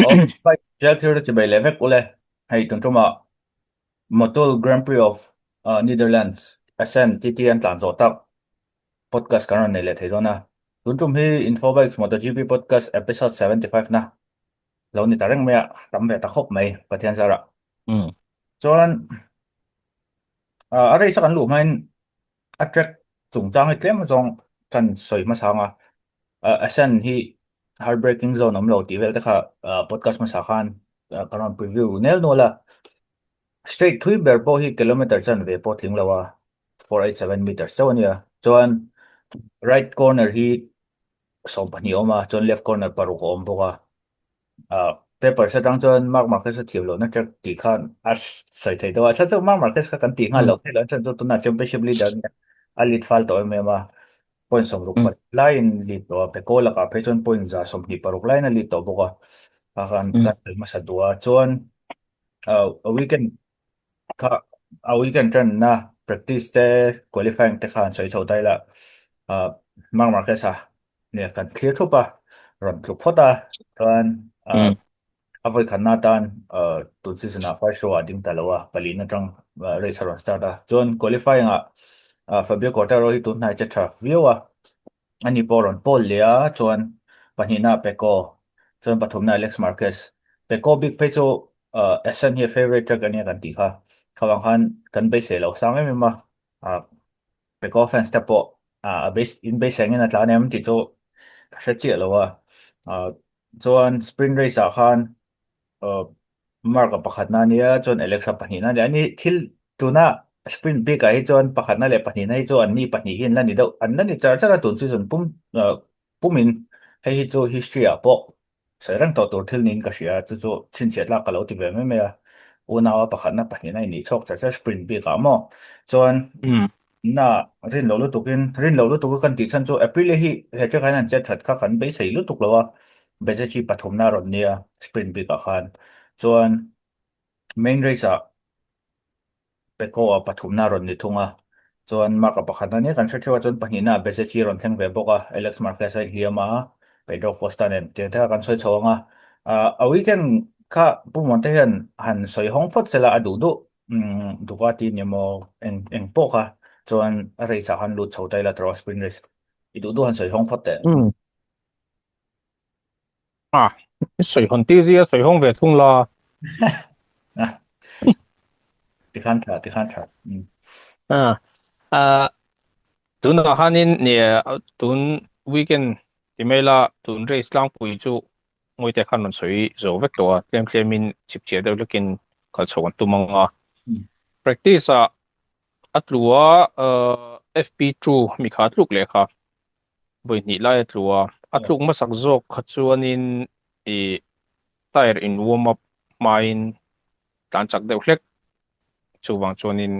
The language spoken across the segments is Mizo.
Aw, bike jail thil te chibei leh vek ule. Hei tun tumah Motul Grand Prix of Netherlands Assen TT an tlan zawh tak podcast kan rawn nei leh thei dawn a. Tun tum hi Infobikes MotoGP podcast episode 75 na lo ni ta reng mai a, tam ve ta khawp mai Pathian zarah. Chuan a race a kan luh hmain a track chungchang hi tlem zawng kan sawi hmasa ang a, Assen hi hard braking zone awm lo tih vel te kha podcast hmasa khan kan rawn preview nel nual a, straight thui ber pawh hi kilometer chanve pawh tling lo a, 487 meters chauh a nia, chuan right corner hi 12 a awm a, chuan left corner paruk a awm bawk a. Papers atang chuan Marc Marquez a thiam lohna track tih khan a sawi thei deuh a, chhan chu Marc Marquez kha kan tih nghal loh theih loh chhan chu tunah championship leader a nia, a lead fal tawh em em a, point 65 laiin lead tawh a, Pecco lakah phei chuan point 126 laiin a lead tawh bawk a, kha khan kan sawi hmasa duh a, chuan a weekend kha a weekend tanna practice te qualifying te khan sawi chho ta ila Marc Marquez a nia kan thlir thup a rawn tluk phawt a chuan a vawi khatna atan tun season ah first row ah ding ta lo a palin atang race a rawn start a chuan qualifying ah Fabio Quartararo hi tun hnai che tha viau a Ani pawh rawn pawl leh a, chuan pahnihna Pecco, chuan pathumna Alex Marquez. Pecco bik phei chu Assen hi a favourite track a nia kan tih kha. Khavang khan kan beisei lo sang em em a, Pecco fans te pawh a in beisei angin a tlan em tih chu ka hre chiah lo a. Chuan sprint race ah khan Mark a pakhatna a nia chuan Alex a pahnihna a nia. Ani thil tuna sprint bik ah hi chuan pakhatna leh pahnihna hi chu an ni pahnih hi an la ni deuh an la ni char char a tun season pum pumin hei hi chu history ah pawh sawi reng tawh tur thil niin ka hria chu chu chhinchhiah tlak ka lo ti ve mai mai a. Unau a pakhatna pahnihna in nih chhuak char char sprint bik ah maw chuan Na rin loh lutukin rin loh lutuk a kan tih chhan chu Aprilia hi he track ah hian an chet that kha kan beisei lutuk lo a, Bezzecchi pathumna a rawn nia sprint bikah khan chuan main race ah Pecco ah pathumna a rawn ni thung a, chuan Marc a pakhatna nia kan hre theuh a chuan pahnihna ah Bezzecchi a rawn thleng ve bawk a, Alex Marquez a inhliam a, Pedro Acosta nen tiang theuh a kan sawi chho ang a, a weekend kha Pu Muante hian han sawi hawng phawt sela a duh duh. Ducati ni maw eng eng pawh kha chuan a race ah khan lut chho ta ila tawh a sprint race i duh duh han sawi hawng phawt teh. A i sawi hawn tir zia sawi hawng ve thung la. Tikhan tha tikhan tha. A a tunah khanin nia tun weekend ti mai la tun race tlangpui chu Ngawite khan rawn sawi zo vek tawh a, tlem tlemin chipchiah deuh hlekin kal chho an tum ang a. Practice ah a tlu a, FP2 mi kha a tluk leh kha, vawi hnih lai a tlu a, a tluk hmasak zawk kha chuanin ih tyre in warm up hmain tlan chak deuh hlek, chuvang chuanin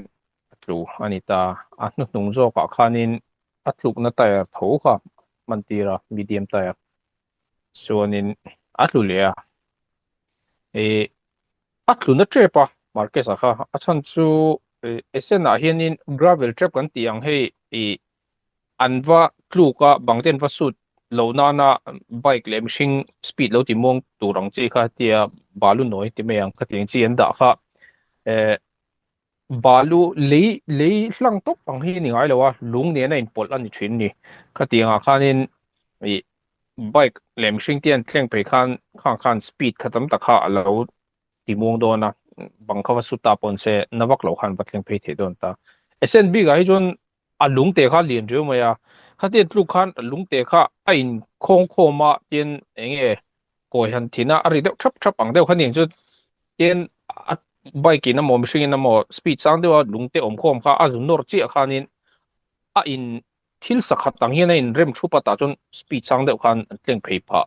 a tlu a ni ta. A hnuhnung zawkah khanin a tlukna tyre tho kha hman tir a, medium tyre. Chuanin a tlu leh a, ih a tluna tep a Marquez-a kha, a chhan chu ih Assen-ah hianin gravel trap kan tih ang hei ih an va tluk a bang te an va sut lo nana bike leh mihring speed lo ti muang tur ang chi kha tia balu nawi ti mai ang khatiang chi an dah kha eh Balu lei lei hlang tawp ang hi a ni ngai lo a, lung nen a inpawlh a ni thin a ni. Khatiang ah khanin ih bike leh mihring te an thleng phei khan khang khan speed kha tam tak kha a lo ti muang dawn a, bang kha va sut ta pawh se na vak loh khan va thleng phei thei dawn ta. Essence bik ah hi chuan a lung te kha lian riau mai a, khatiang tluk khan lung te kha a in khawng khawm a tin eng nge kawi han thin a, a ri deuh thap thap ang deuh kha ni ang chu tin a bike in emaw mihring in emaw speed sang deuh a lung te awm khawm kha a zu nawr chiah khanin a in thil sakhat ang hian a in rem thup a tah chuan speed sang deuh khan an tleng phei phah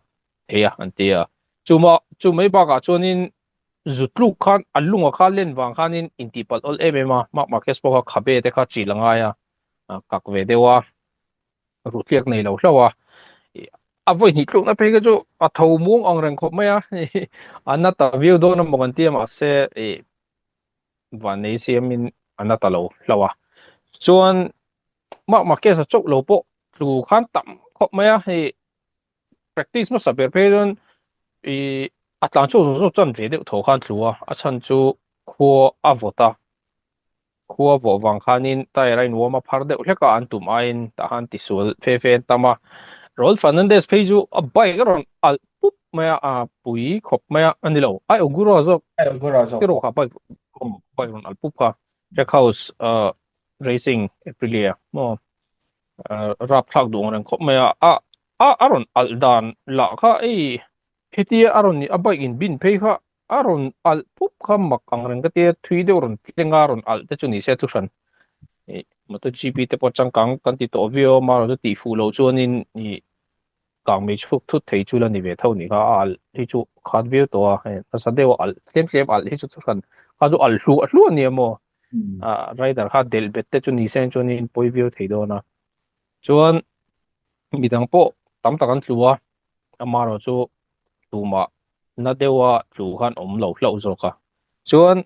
thei a an ti a, chuma chu mai bakah chuanin Zu tluk khan a lunga kha len vang khanin intihpalh awl em em a, Marc Marquez pawh kha khabe te kha chil a ngai a, kak ve deuh a, ruhliak nei lo hlauh a, a vawi hnih tlukna phei kha chu a tho muang ang reng khawp mai a, a na ta viau dawn a maw kan ti a mahse vannei siamin a na ta lo hlauh a. Chuan Marc Marquez a chauh lo pawh tlu khan tam khawp mai a, hei practice hmasa ber phei chuan i A tlan chhuak zawng zawng chan ve deuh tho khan tlu a, a chhan chu khua a vawt a, khua vawh vang khanin tyre a in warm a phar deuh hlek a, an tum aiin tah khan tisual fe fe an tam a. Raul Fernandez phei chu a bike a rawn alh pup mai a, a pui khawp mai a, a ni lo, Ai Ogura zawk Ai Ogura zawk erawh kha bike bike rawn alh pup kha, Trackhouse Racing Aprilia maw rapthlak duh ang reng khawp mai a, a a rawn alh dan lah kha hei Hetia a rawn a bike in bin phei kha a rawn alh pup kha mak ang reng ka tia thui deuh rawn thleng a rawn alh te chu ni se thu hran ih MotoGP te pawh changkang kan ti tawh viau a amaherawh chu tih fuh loh chuanin ih kang mei chhuk thut thei chu la ni ve tho ni kha a alh hi chu khat viau tawh a hei nasa deuh a alh tlem tlem alh hi chu thu hran kha chu alh hluah hluah a nia maw ah rider kha delh bet te chu ni se chuanin pawi viau thei dawn a chuan midang pawh tam tak an tlu a. Amaherawh chu tumah na deuha tlu khan awm lo hlauh zawk a. Chuan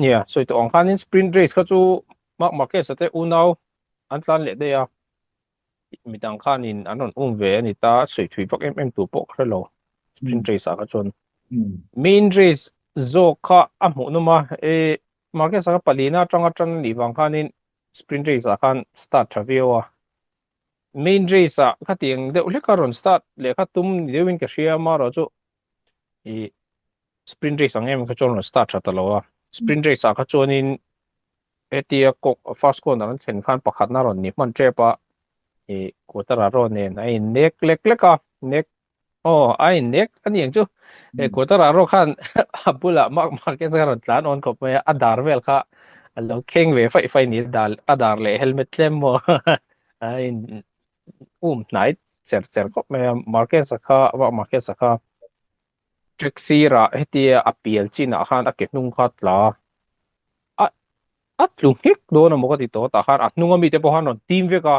nia sawi tawh ang khanin sprint race kha chu Marc Marquez-a te unau an tlan leh daih a, midang khanin an rawn um ve a ni ta, sawi thui vak em em tur pawh ka hre lo sprint race ah kha chuan. Main race zawk kha a hmuhnawm a, e Marquez-a kha palina atanga tan a nih vang khanin sprint race ah khan start tha viau a. Main race ah khatiang deuh hlek a rawn start leh kha tum ni deuhin ka hria amaherawh chu ih sprint race ang em kha chuan rawn start tha ta lo a. Sprint race ah kha chuanin hetia kawk first corner an thlen khan pakhatna rawn ni hman tep a ih Quartararo nen a in nek lek lek a nek Aw, a innek a ni ang chu. E Quartararo khan a bulah Marc Marquez kha rawn tlan awn khawp mai a, a dar vel kha a lo kheng ve faih faih ni, a dar leh helmet tlem maw a in um hnai cher cher khawp mai a. Marquez-a kha, Marc Marquez-a kha track sirah hetia a pial chinah khan a ke hnung kha tla a, A tlu nghek dawn a maw ka ti tawh tah khan a hnunga mite pawh khan rawn team vek a,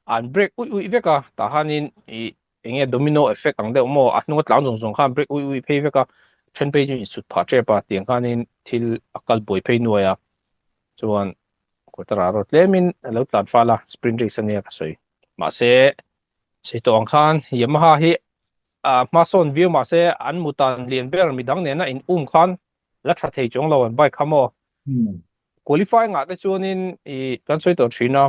an break uih uih vek a, tah khanin ih eng nge domino effect ang deuh maw a hnunga tlang zawng zawng khan break uih uih phei vek a, then phei chu insut phah tep a tiang khanin thil a kal buai phei nuai a, chuan Quartararo tlemin a lo tlan fal a, sprint race ania ka sawi. Mahse sawi tawh ang khan Yamaha hi a hmasawn viau mahse an mutan lian ber midang nena in um khan la tha thei chuang lo an bike kha maw. Qualifying ah te chuanin i kan sawi tawh thin a,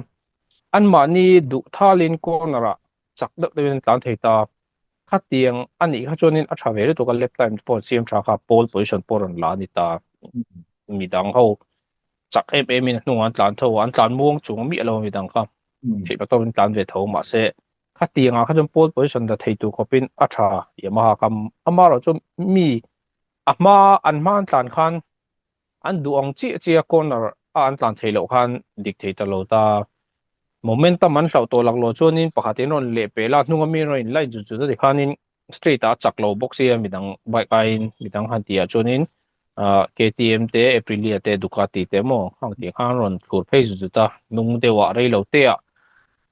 anmahni duh thalin corner ah chak deuh deuhin an tlan thei ta. Khatiang a nih kha chuanin a tha ve lutuk a, lap time te pawh an siam tha kha, pole position pawh rawn la a ni ta. Midang ho chak em em in a hnungah an tlan tho a, an tlan muang chung miah lo a midang kha, theih patawp in tlan ve tho mahse khatiang ah kha chuan pole position la thei tur khawpin a tha Yamaha kha. Amaherawh chu mi a hma an hma an tlan khan An duh ang chiah chiah corner a an tlan theih loh khan dik thei ta lo ta. Momentum an hlauh tawh laklawh chuanin pakhat in rawn leh peh la, hnunga mi rawn in line zut zut a ti khanin straight ah a chak lo bawk sia midang bike aiin midang han tih ah chuanin ah KTM te Aprilia te Ducati te maw khang tih khan rawn thlur phei zut zut a, hnung deuh ah rei lo te ah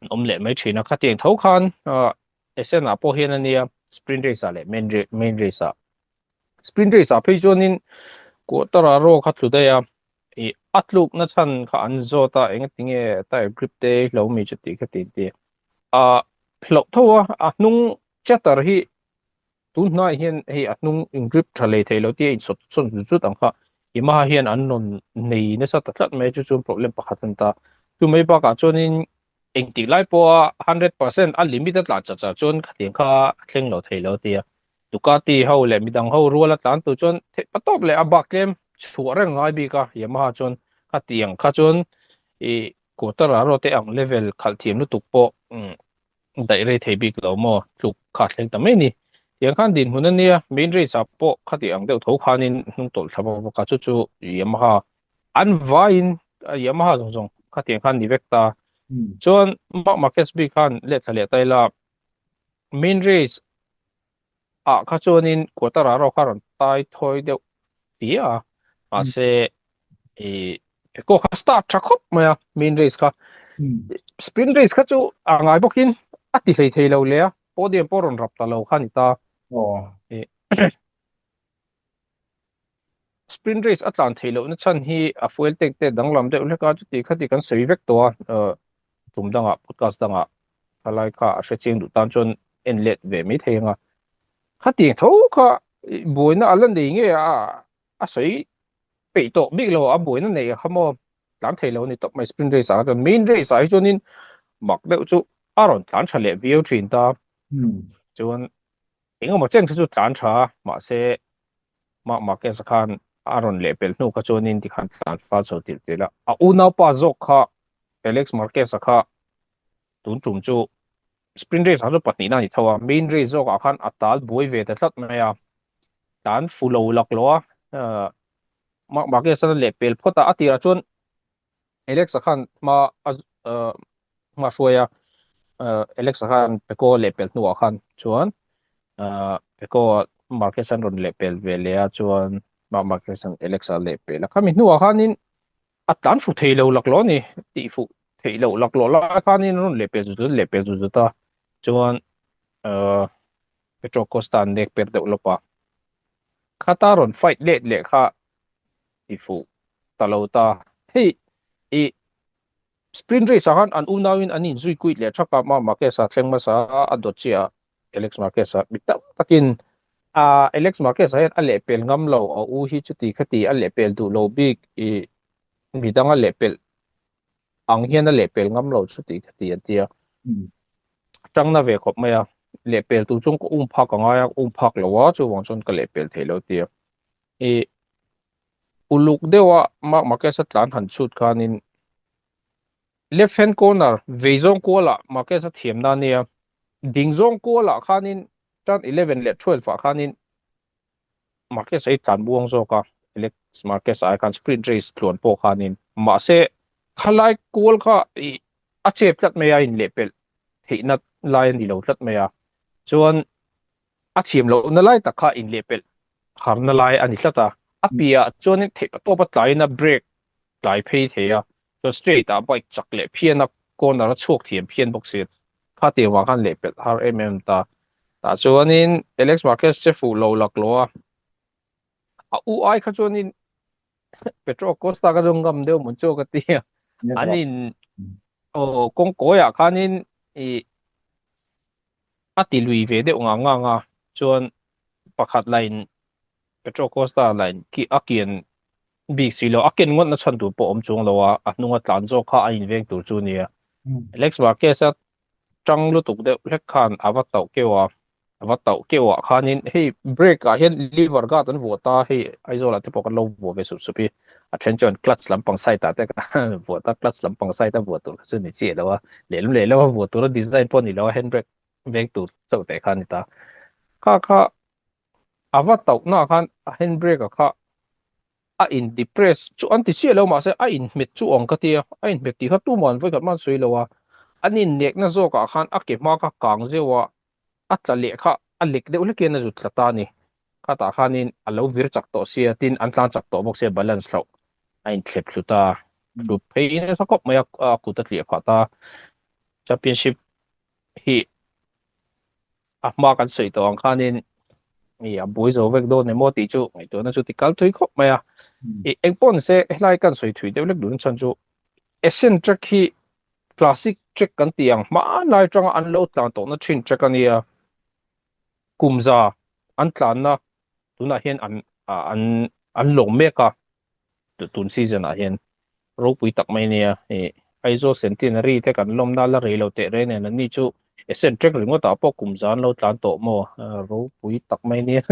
an awm leh mai thin a. Khatiang tho khan ah Assen ah pawh hian a nia sprint race ah leh main main race ah. Sprint race ah phei chuanin Quartararo kha tlu daih a, ih a tlukna chhan kha an zawt a, engatinge tire grip te hlo mi chu tih kha ti an ti. Ah hlauh tho a, a hnung chatter hi tun hnaiah hian hei a hnung in grip tha lei thei lo tia insawt sawn zut zut ang kha Yamaha hian an rawn nei nasa ta tlat mai a, chu chuan problem pakhat a ni ta. Chu mai bakah chuanin engtik lai pawha 100% a limit a tlan char char chuan khatiang kha a thleng lo thei lo a ti a. Ducati ho leh midang ho rual a tlan tur chuan theih pa tawp leh a bak tlem chhuah reng ngai bik a, Yamaha chuan khatiang kha chuan ih Quartararo te ang level khalh thiam lutuk pawh daih rei thei bik lo maw tluk kha thleng ta mai a ni. Tiang khan dinhmun a nia, main race ah pawh khati ang deuh tho khanin hnung tawlh thla bawk bawk a, chu chu Yamaha an vaiin Yamaha zawng zawng khatiang khan ni vek ta. Chuan Marc Marquez bik khan let thla leh ta ila main race ah kha chuanin Quartararo kha rawn tai thawi deuh tia a, mahse ih Pecco kha start tha khawp mai a main race kha. Sprint race kha chu a ngai bawkin a ti hlei thei lo leh a, podium pawh rawn rap ta lo kha a ni ta. Sprint race a tlan theih lohna chhan hi a fuel tank te danglam deuh hlek a, chuti khati kan sawi vek tawh a, tum dangah podcast dangah thalai kha a hre chiang duh tan chuan en let ve mai thei ang a. Khatiang tho kha. Buaina a la nei nge a a sawi peih tawh bik lo a buaina nei kha maw tlan thei lo a ni tawp mai sprint race ah kha chuan main race ah hi chuanin mak deuh chu a rawn tlan tha leh viau thin ta chuan engemaw cheng te chu tlan tha mahse Marc Marquez a khan a rawn leh pelh hnu kha chuanin tikhan tlan fal chho tirh tirh a a unaupa zawk kha Alex Marquez a kha tun tum chu Sprint race ah chu pahnihna a ni tho a, main race zawkah khan a tal buai ve ta tlat mai a, tlan fu lo laklawh a, Marc Marquez a leh pel phawt a, a tirah chuan Alex-a khan hma a hma hruai a, Alex-a khan Pecco a leh pel hnuah khan chuan Pecco-a Marquez an rawn leh pel ve leh a, chuan Marc Marquez-a'n Alex-a a leh pel a, khami hnuah khanin A tlan fu thei lo laklawh a ni, tih fuh theih loh laklawh lai khanin rawn leh pel zut zut leh pel zut zut a, chuan Pedro Acosta an nek per deuh lawp a, khata rawn fight let leh kha ti fuh ta lo ta. Hei i sprint race ah khan an unauin an inzui kuit leh thak a, Marc Marquez a thleng hmasa a, a dawt chiah a Alex Marquez a mi tam takin a Alex Marquez ah hian a lehpel ngam lo a u hi chuti khati a lehpel duh lo bik i midang a lehpelh ang hian a lehpel ngam lo chuti khati an tia tangna ve khawp mai a lehpel tur chuan ka um phak a ngai a um phak lo a chuvang chuan ka lehpel thei lo tia i uluk deuha Marc Marquez a tlan han chhut khanin Left hand corner vei zawng kualah Marquez a thiam na nia, ding zawng kualah khanin turn 11 leh 12 ah khanin Marquez a i tlan buang zawk a, Alex Marquez ai khan sprint race tluan pawh khanin mahse khalai kual kha i a chep tlat mai a inlehpelh theihna lai a ni lo tlat mai a, chuan a thiam lohna lai tak kha inlehpelh harna lai a ni tlat a, a piahah chuanin theihpatawp a tlaiin a brake tlai phei thei a, chuan straight ah bike chak leh phian a corner a chhuak thiam phian bawk si kha tiang vang khan lehpelh har em em ta. Tah chuanin Alex Marquez che fuh lo laklawh a, a u ai kha chuanin Pedro Acosta kha chu ngam deuh mawn chu ka ti a, an in aw kawng kawiah khanin ih a ti lui ve deuh ngang ngang a, chuan pakhat lain Pedro Acosta lain ki a kian bik si lo, a ken ngawtna chhan tur pawh awm chuang lo a, a hnunga tlan zawk kha a inveng tur chu nia. Alex Marquez a tang lutuk deuh hlek khan a va tauh keuh a, a va tauh keuh ah khanin hei brake ah hian lever guard an vuah ta, hei Aizawl ah te pawh kan lo vuah ve sup sup hi, a then chuan clutch lampang side ah te kan vuah ta, clutch lampang side a vuah tur kha chu ni chiah lo a, lehlam lehlam a vuah tura design pawh ni lo a, handbrake veng tur chauh teh kha a ni ta. Kha kha a va tauh na khan a handbrake a kha a in depress chu an ti chiah lo mahse a in hmet chu ang ka tia a in hmet tih kha tuman vawikhat hman sawi lo a an in nekna zawk ah khan a ke hma kha kang zeuh a a tla leh kha a lek deuh hlek hian a zut tla ta a ni khatah khanin a lo vir chak tawh sia tin an tlan chak tawh bawk sia balance hlauh a in thlep thlu ta thlu phei nasa khawp mai a a kut a tliah phah ta championship hi a hma kan sawi tawh ang khanin i a buai zo vek dawn emaw tih chu ngaihtuahna chu ti kal thui khawp mai a. I eng pawh ni se helai kan sawi thui deuh lek duhna chhan chu Asian track hi classic track kan tih ang hmanlai atanga an lo tlan tawhna thin track a nia. Kum za an tlanna tunah hian an an an lawm mek a. tun season ah hian ropui tak mai nia i Aizawl Centenary te kan lawmna la rei lo teh reng nen an ni chu Asian track ringawt ah pawh kum zan lo tlan tawh maw ropui tak mai nia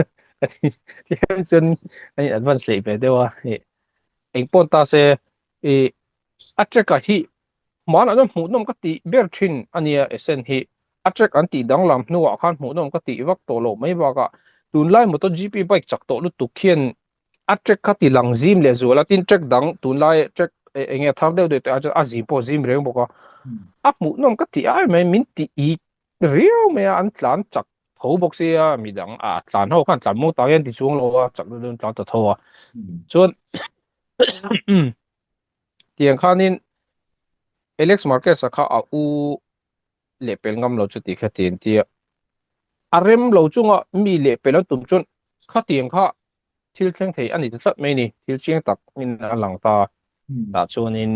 tlem chuan a in advance leh ve deuh a i engpawh ta se i a track ah hi hmanah chuan hmuhnawm ka tih ber thin a nia Asian hi a track an tih danglam hnuah khan hmuhnawm ka tih vak tawh loh mai bakah tunlai MotoGP bike chak tawh lutuk hian A track kha ti lang zim leh zual a, tin track dang tunlai track eng nge thar deuh deuh te ah chuan a zim pawh a zim reng bawk a, a hmuhnawm ka ti ai mai min ti it riau mai a, an tlan chak tho bawk sia midang a tlan ho khan tlan muang tak hian ti chuang lo a, chak deuh deuh an tlan ta tho a, chuan tiang khanin Alex Marquez-a kha a u lehpel ngam lo chu tih kha ti an ti a, a rem lo chunga mi lehpel an tum chuan khatiang kha thil thleng thei a ni ta tlat mai a ni, thil chiang tak in a lang ta, tah chuanin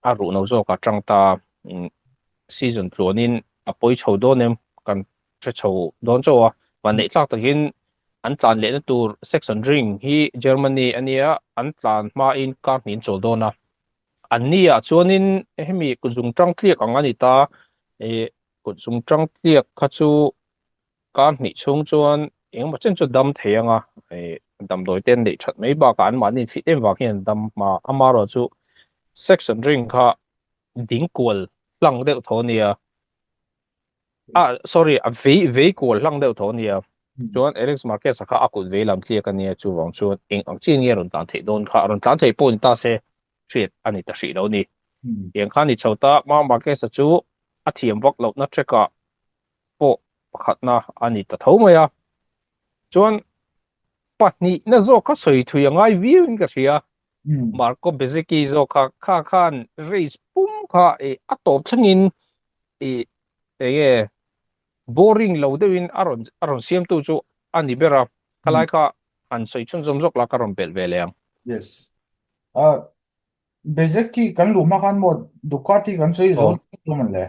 a ruh no zawk a tang ta, season tluanin a pawi chho dawn em kan hre chho dawn chauh a, vanneih tlak takin. An tlan lehna tur Sachsenring hi Germany a nia, an tlan hmain kar hnih an chawl dawn a. An ni ah chuanin hemi kut zungtang tliak ang a ni ta, ih kut zungtang tliak kha chu kar hnih chhung chuan engemaw chen chu dam thei ang a, ih damdawi te an neih that mai bakah anmahni fit em vang hian an dam hma. Amaherawhchu Sachsenring kha ding kual hlang deuh tho a nia. Ah, sorry, a vei vei kual hlang deuh tho ania. Chuan Alex Marquez-a kha a kut vei lam tliak ania, chuvang chuan eng ang chiin nge a rawn tlan theih dawn kha, a rawn tlan theih pawh ni ta se hriat a ni ta hrih lo ni. Tiang khan ni chho ta, Marc Marquez-a chu a thiam vak lohna track-ah pawh pakhatna a ni ta tho mai a. Chuan pahnihna zawk kha sawi thui a ngai viau in ka hria. Marco Bezzecchi zawk kha kha khan race pum kha a tawp thlengin ih enge boring lo deuhin a rawn a rawn siamtu chu a ni ber a, khalai kha han sawi chhunzawm zawk la ka rawn belh ve leh ang. Yes. Ah, Bezzecchi kan luh hma khan maw Ducati kan sawi zo tawh mawn le.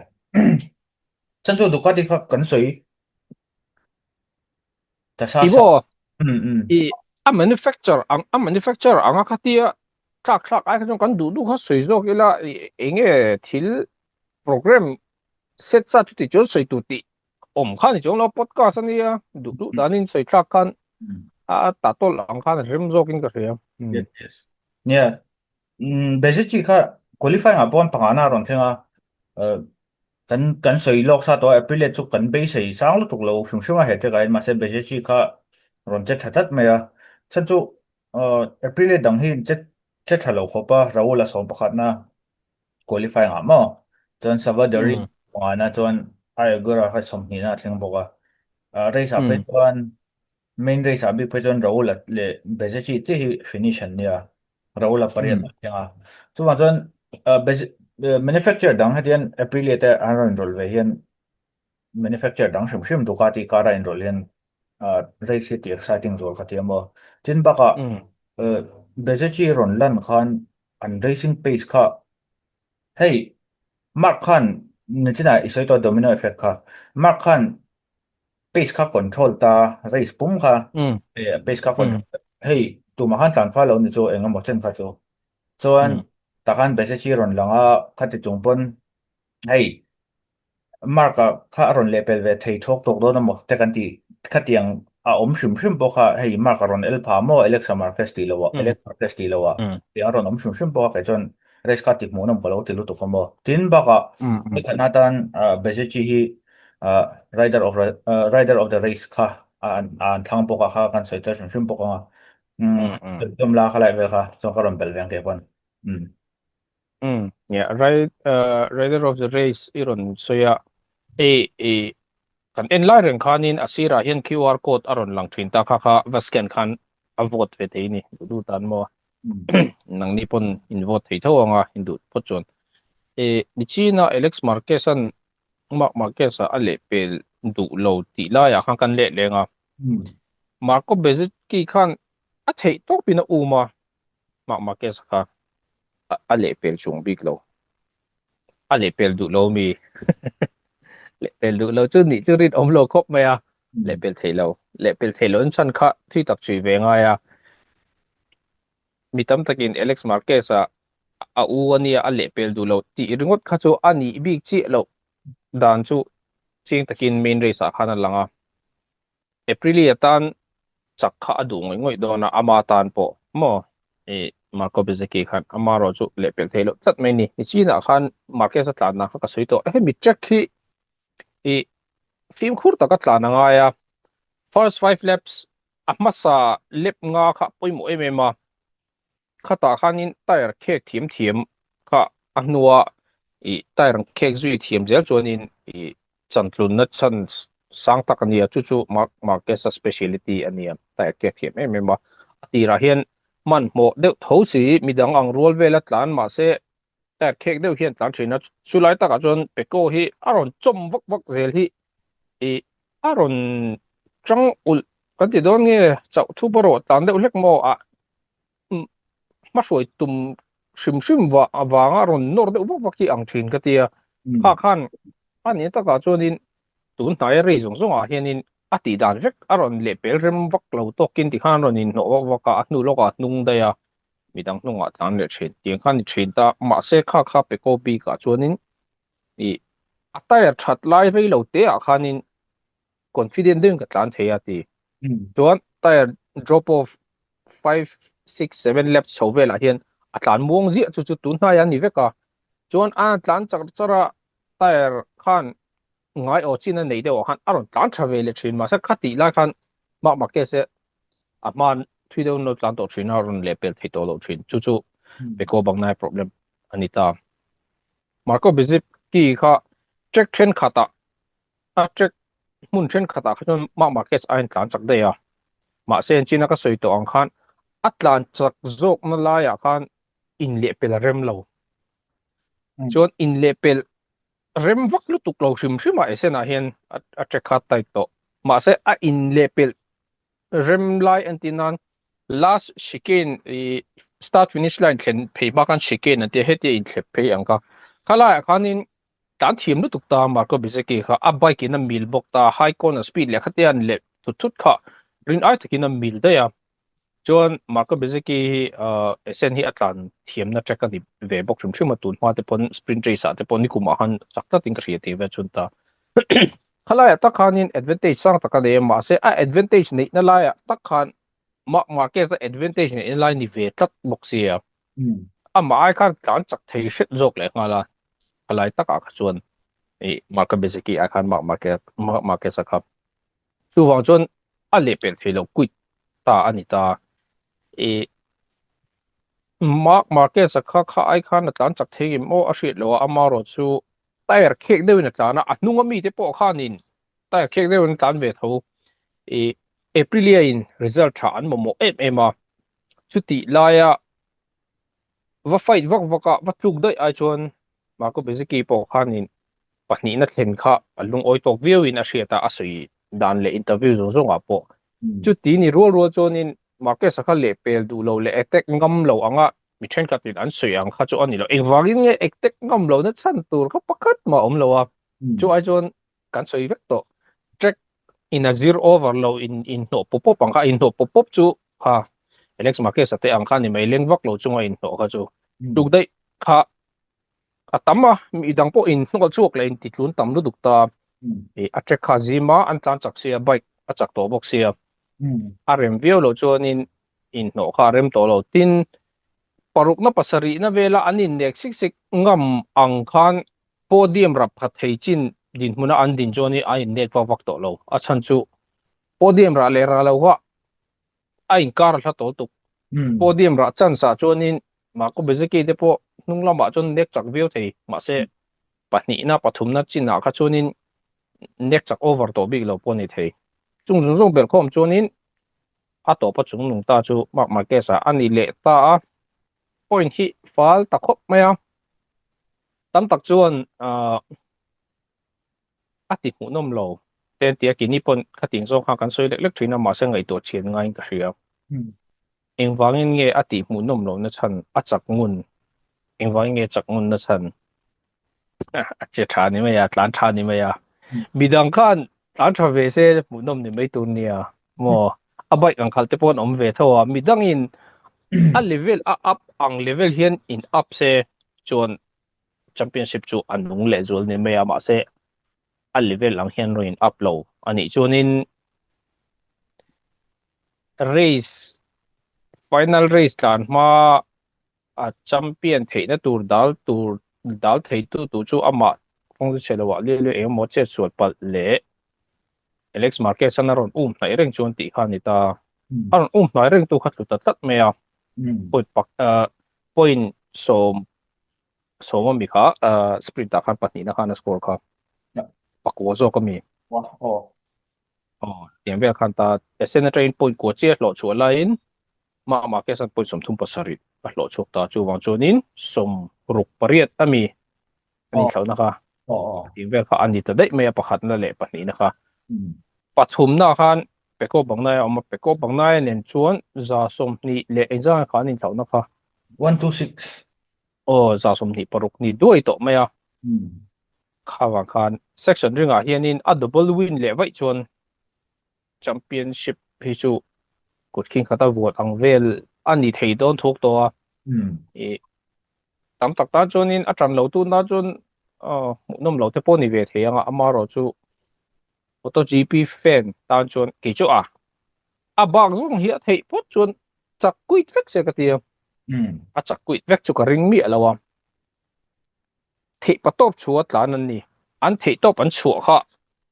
Chan chu Ducati kha kan sawi ta sa sa. Ibo i a manufacture ang a manufacture anga khatia thlak thlak ai kha chuan kan duh duh kha sawi zawk ila enge thil program set sa chuti chuan sawi tur tih awm kha ni chuang lo podcast ania duh duh danin sawi thlak khan a ta tawlh ang khan a rem zawkin ka hria. Yes, yes. Nia, Bezzecchi kha qualifying ah pawh pangana a rawn thleng a, kan kan sawi lawk sa tawh a, Aprilia chu kan beisei sang lutuk lo hrim hrim a he track ah hian mahse Bezzecchi kha rawn che tha tlat mai a, chhan chu Aprilia dang hi che che tha lo khawp a, Raul a sawm pakhatna qualifying ah maw chuan Savadori pangana chuan Ayagura kha sawmhnihna a thleng bawk a, race ah phei chuan Main race ah bik phei chuan Raul a leh Bezzecchi chiah hi finish an nia. Raul a pariat a thleng a. Chuvang chuan manufacturer dang hetian Aprilia te an rawn inrawlh ve hian manufacturer dang hrim hrim Ducati car a inrawlh hian race hi ti exciting zual ka ti a maw. Tin bakah Bezzecchi rawn lan khan an racing pace kha hei Marc khan nichinah i sawi tawh domino effect kha. Marc khan pace kha control ta race pum kha pace kha control hei tumah khan tlan fal lo ni chu eng emaw chen kha chu chuan takhan Bezzecchi rawn lang a khati chung pawn hei Mark a kha a rawn lehpel ve thei thawk tawk dawn emaw te kan ti khatiang a awm hrim hrim pawh kha hei Mark a rawn el pha maw Alexa Marquez tih loh ah Alex Marquez tih loh ah tiang a rawn awm hrim hrim pawh kha kei chuan race kha ti hmuhnawm ka lo ti lutuk a maw tin bakah nikhatna atan Bezzecchi hi rider of rider of the race kha an an thlang bawk a kha kan sawi tel hrim hrim bawk ang a um la kha lai vel kha chuan ka rawn belh ve ang kei pawn um um yeah right rider of the race i rawn sawi a hei i kan en lai reng khanin a sirah hian QR code a rawn lang thin ta kha kha va scan khan a vote ve thei ni duh duh tan maw nangni pawn in vote thei tho ang a in duh phawt chuan e nichina Alex Marquez an Marc Marquez-a a lehpel duh lo tih laiah khan kan leh leng a. Marco Bezzecchi khan a theih tawpin a um a, Marc Marquez-a kha a lehpel chuang bik lo. A lehpel duh lo mi? Lehpel duh lo chu nih chu rinawm lo khawp mai a, lehpel thei lo. Lehpel thei lo in chhan kha thui tak chui ve ngai a. Mi tam takin Alex Marquez-a a u a nia a lehpel duh lo tih ringawt kha chu a nih bik chiah loh dan chu chiang takin main race ah khan a lang a. Aprilia tan chak kha a duh ngawih ngawih dawn a, ama tan pawh maw ih Marco Bezzecchi khan ama erawh chu lehpel theih loh tlat mai a ni. Nichinah khan Marquez a tlanna kha ka sawi tawh. Hemi track hi ih fimkhur taka tlan a ngai a, first five laps a hmasa lap nga kha pawimawh em em a. Khatah khanin tyre khek thiam thiam kha a hnua ih tyre an khek zui thiam zel chuanin ih chantlunna chance sang tak a nia chu chu Marc Marquez-a speciality a nia tyre khek thiam em em a a tirah hian hmanhmawh deuh tho si midang ang rual vela tlan mahse tyre khek deuh hian tlan thin a chulai takah chuan Pecco hi a rawn chawm vak vak zel hi ih a rawn tang ulh kan ti dawn nge chauh thup erawh tlan deuh hlek maw ah hmahruai tum hrim hrim vah avanga rawn nawr deuh vak vak hi ang thin ka tia. Kha khan a ni takah chuanin tun hnaia rei zawng zawngah hianin A tih dan vek a rawn lehpel rem vak lo tawkin tikhan a rawn inhnawh vak vak a, a hnu lawkah a hnung daih a, midang hnungah a tlan leh thin. Tiang khan ni thin ta, mahse kha kha Pecco bikah chuanin ih a tyre that lai rei lo te ah khanin confident deuhin ka tlan thei a ti. Chuan tyre drop off five, six, seven laps chho velah hian a tlan muang ziah chu chu tun hnaiah a ni vek a. Chuan a tlan char char a tyre khan ngai aw chin a nei deuh ah khan a rawn tlan tha ve leh thin mahse kha tih lai khan Marc Marquez e a hman thui deuh in lo tlan tawh thin a rawn leh pel thei tawh loh thin chu chu Pecco Bagnaia problem a ni ta. Marco Bezzecchi kha track thenkhat ah a track hmun thenkhat ah kha chuan Marc Marquez a intlan chak daih a mahse en chin a ka sawi tawh ang khan a tlan chak zawkna laiah khan inlehpel a rem lo chuan inlehpel rem vak lutuk lo hrim hrim a Esen ah hian a track kha tight tawh. Mahse a in leh pelh rem lai entir nan last chicane i start finish line thlen phei hma khan chicane an tia hetia in thlep phei ang kha. Khalaiah khanin tlan thiam lutuk ta Marco Bezzecchi kha a bike in a mil bawk ta high corner speed leh khatia an leh thut thut kha rin ai takin a mil daih a. Chuan Marco Bezzecchi hi Essen hi a tlan thiamna track a ni ve bawk hrim hrim a, tun hma te pawn sprint race ah te pawh nikum ah khan chak tlatin ka hria tih vel chuan ta. Khalaiah tak khanin advantage sang tak a nei a, mahse a advantage neihna laiah tak khan Marc Marquez a advantage neihna lai ni ve tlat bawk sia. Amah ai khan tlan chak thei hret zawk leh nghal a, khalai takah kha chuan Marco Bezzecchi ai khan Marc Marquez a kha Chuvang chuan a lehpelh thei lo quit ta a ni ta. I Marc Marquez a kha kha ai khan a tlan chak thei ngem aw a hriat loh a, amarawh chu tyre khek deuhin a tlan a, a hnunga mite pawh khanin tyre khek deuhin an tlan ve tho. I Aprilia in result tha an mamawh em em a, chutih laia va fight vak vak a, va tluk daih ai chuan Marco Bezzecchi pawh khanin pahnihna thlen kha a lungawi tawk viauin a hriat a, a sawi dan leh interview zawng zawngah pawh. Chuti ni rual rual chuanin Marquez-a kha lehpel duh lo leh attack ngam lo anga mi thenkhatin an sawi ang kha chu a ni lo. Engvangin nge attack ngam lohna chhan tur kha pakhat mah a awm lo a, chu ai chuan kan sawi vek tawh. Track in a zir over lo in inhnawh pawp pawp ang kha, inhnawh pawp pawp chu kha Alex Marquez-a te ang kha ni mai, leng vak lo chunga inhnawh kha chu tluk daih kha a tam a, mi dang pawh inhnawh chhuak leh intitlun tam lutuk ta. A track kha zim a, an tlan chak sia, bike a chak tawh bawk sia. A rem viau loh chuanin inhnawh kha a rem tawh lo. Tin, parukna pasarihna vela an innek sik sik ngam ang khan Podium rap khat thei chin dinhmuna an din chuan hi a innek vak vak tawh lo. A chhan chu podium rah leh rah lo kha a inkar a hla tawh tuk. Podium rah chance ah chuanin Marco Bezzecchi te pawh hnung lamah chuan nek chak viau thei mahse pahnihna pathumna chinah kha chuanin nek chak over tawh bik lo pawh a ni thei. Chung zawng zawng belhkhawm chuanin a tawpa chungnung ta chu Marc Marquez-a a ni leh ta a. Point hi fal ta khawp mai a. Tam tak chuan a ti hmuhnawm lo te an ti a, keini pawn khatin zawng kha kan sawi lek lek thin a, mahse ngaihtuah chhian ngaiin ka hria. Engvangin nge a tih hmuhnawm lohna chhan a chak ngun? Engvangin nge chak ngunna chhan? A che tha ni mai a, tlan tha ni mai a. Midang khan tlan tha ve se hmuhnawm ni mai tur nia maw? A bike ang khalh te pawh an awm ve tho a, midangin a level a up ang level hian in up se chuan championship chu a nung leh zual ni mai a, mahse a level ang hian rawn in up lo a nih chuanin race final race tlan hma a champion theihna tur dal tur dal theitu tur chu amah kawng chu chhe loah liau liau engemaw chet sual palh leh Alex Marquez an a rawn um hnaih reng chuan tih kha a ni ta. A rawn um hnaih reng tu kha tlu ta tlat mai a. Point pak point sawm a mi kha sprint ah khan pahnihna khan a score kha. Pakua zawk a mi. Aw tiang vel khan ta Essen atangin point kua chiah hlawh chhuah laiin Marc Marquez an point 37 a hlawh chhuak ta. Chuvang chuanin 68 a mi an inthlauhna kha tih vel kha a ni ta daih mai a pakhatna leh pahnihna kha. Pathumna khan Pecco Bagnaia a awm a, Pecco Bagnaia nen chuan 120 leh engzah kha an inthlauhna kha. 126. Aw, 126 ni duai tawh mai a. Kha vang khan section ringah hianin a double win leh vaih chuan. Championship hi chu kut khing khata vuat ang vel a ni thei dawn thuk tawh a. I tam tak tan chuanin a ṭan lo tun tan chuan hmuhnawm lo te pawh ni ve thei ang a, amaherawhchu MotoGP fan tan chuan kei chu a a bak zawng hi a theih phawt chuan chak kuit vek se ka ti a. A chak kuit vek chu ka ring miah lo a. Theih pa tawp chhuah tlan an ni. An theih tawp an chhuah kha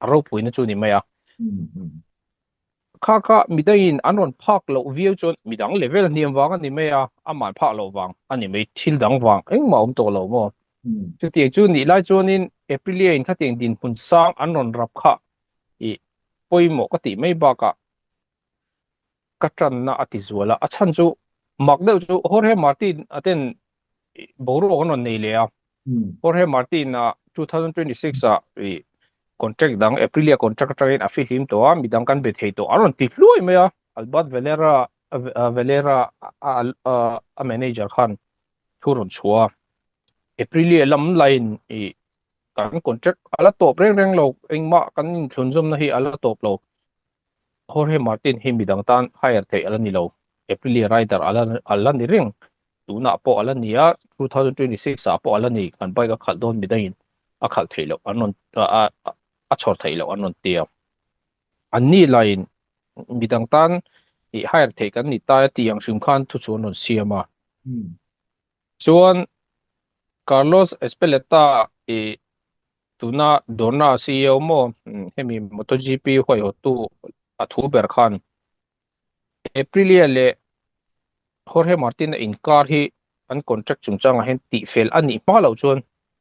a ropuina chu ni mai a. Kha kha midangin an rawn phak loh viau chuan midang level hniam vang a ni mai a, aman phak loh vang a ni mai, thil dang vang engmah awm tawh lo maw? Chutiang chu nih lai chuanin Aprilia in khatiang dinhmun sang an rawn rap kha i pawimawh ka tih mai bakah ka tanna a ti zual a, a chhan chu mak deuh chu Jorge Martin a ten boruak an rawn nei leh a, Jorge Martin a 2026 ah i contract dang Aprilia contract atangin a fihlim tawh a, midang kan be thei tawh a rawn ti hluai mai a, Albert Valera Valera a manager khan thu rawn chhuah a, Aprilia lam laiin i kan contract a la tawp reng reng lo, engmah kan inthlunzawmna hi a la tawp lo. Jorge Martin hi midang tan hire theih a la ni lo. Aprilia rider a la a la ni reng. Tunah pawh a la ni a, 2026 ah pawh a la ni. Kan bike a khalh dawn midangin a khalh theih loh an rawn a a chhawr theih loh an rawn ti a. Anni laiin midang tan ih hire theih kan ni ta e tih ang hrim khan thu chu an rawn siam a. Chuan Carlos Ezpeleta ih Tuna Dorna CEO maw hemi MotoGP huaihawttu a thu ber khan Aprilia leh Jorge Martin-a inkar hi an contract chungchangah hian tihfel a nih hma loh chuan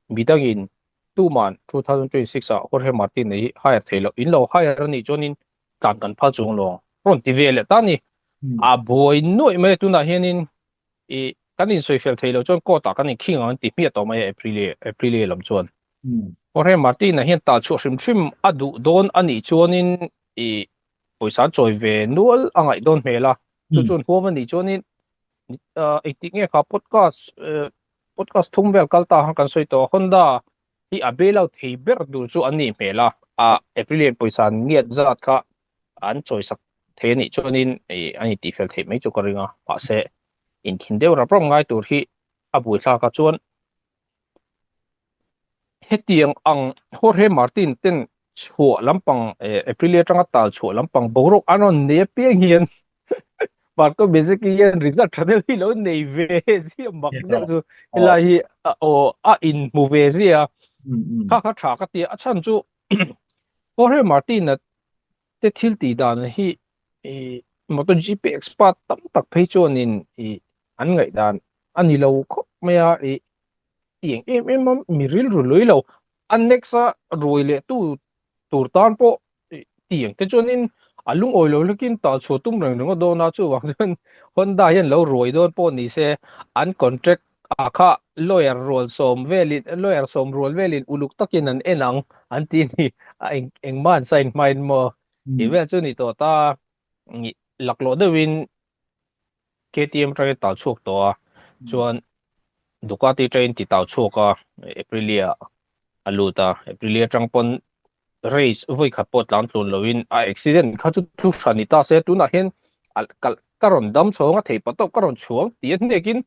midangin tuman 2026 ah Jorge Martin-a hi hire thei loh, in lo hire a nih chuanin tlan kan phal chuang lo ang rawn ti ve leh ta a ni. A buai nuaih mai a tunah hianin I kan insawi fel thei lo chuan court ah kan inkhing ang an ti hmiah tawh mai a Aprilia Aprilia lam chuan. Jorge Martin-a hian tal chhuah hrim hrim a duh dawn a nih chuanin i pawisa an chawi ve nual a ngaih dawn hmel a. Chu chuan huam a nih chuanin engtik nge kha podcast podcast thum vel kal ta khan kan sawi tawh a Honda hi a bail out thei ber tur chu an nih hmel a. A Aprilia pawisa ngiat zat kha an chawisak thei a nih chuanin ih an intihfel theih mai chu ka ring a, mahse inthin deuh rap rap ngai tur hi a buaithlak a chuan hetiang ang Jorge Martin ten chhuah lampang eh Aprilia atanga tal chhuah lampang boruak an rawn nei apiang hian Marco Bezzecchi hian result tha deuh hi lo nei ve zia mak deuh chu helai hi a aw a inhmu ve zia kha kha tha ka ti a, a chhan chu Jorge Martin-a te thil tih dan hi i MotoGP expert tam tak phei chuanin i an ngaihdan a ni lo khawp mai a, i tiang em em a mi rilru lui lo. A next a ruai leh tu tur tan pawh tiang te chuanin a lungawi lo hlekin tal chhuah tum reng ringawt dawn a, chuvang chuan Honda hian lo ruai dawn pawh ni se an contract ah kha lawyer rual sawm velin lawyer sawm rual velin uluk takin an en ang an ti a ni a eng engmah an sign hmain maw tih vel chu ni tawh ta laklawh deuhin KTM atangin tau chhuak tawh a chuan Ducati atangin ti tau chhuak a Aprilia a lut a Aprilia atang pawn race vawi khat pawh tlang tlun loin a accident kha chu thu hran ni ta se tunah hian a kal ka rawn dam chhawng a theih patawp ka rawn chhuang tih a hnekin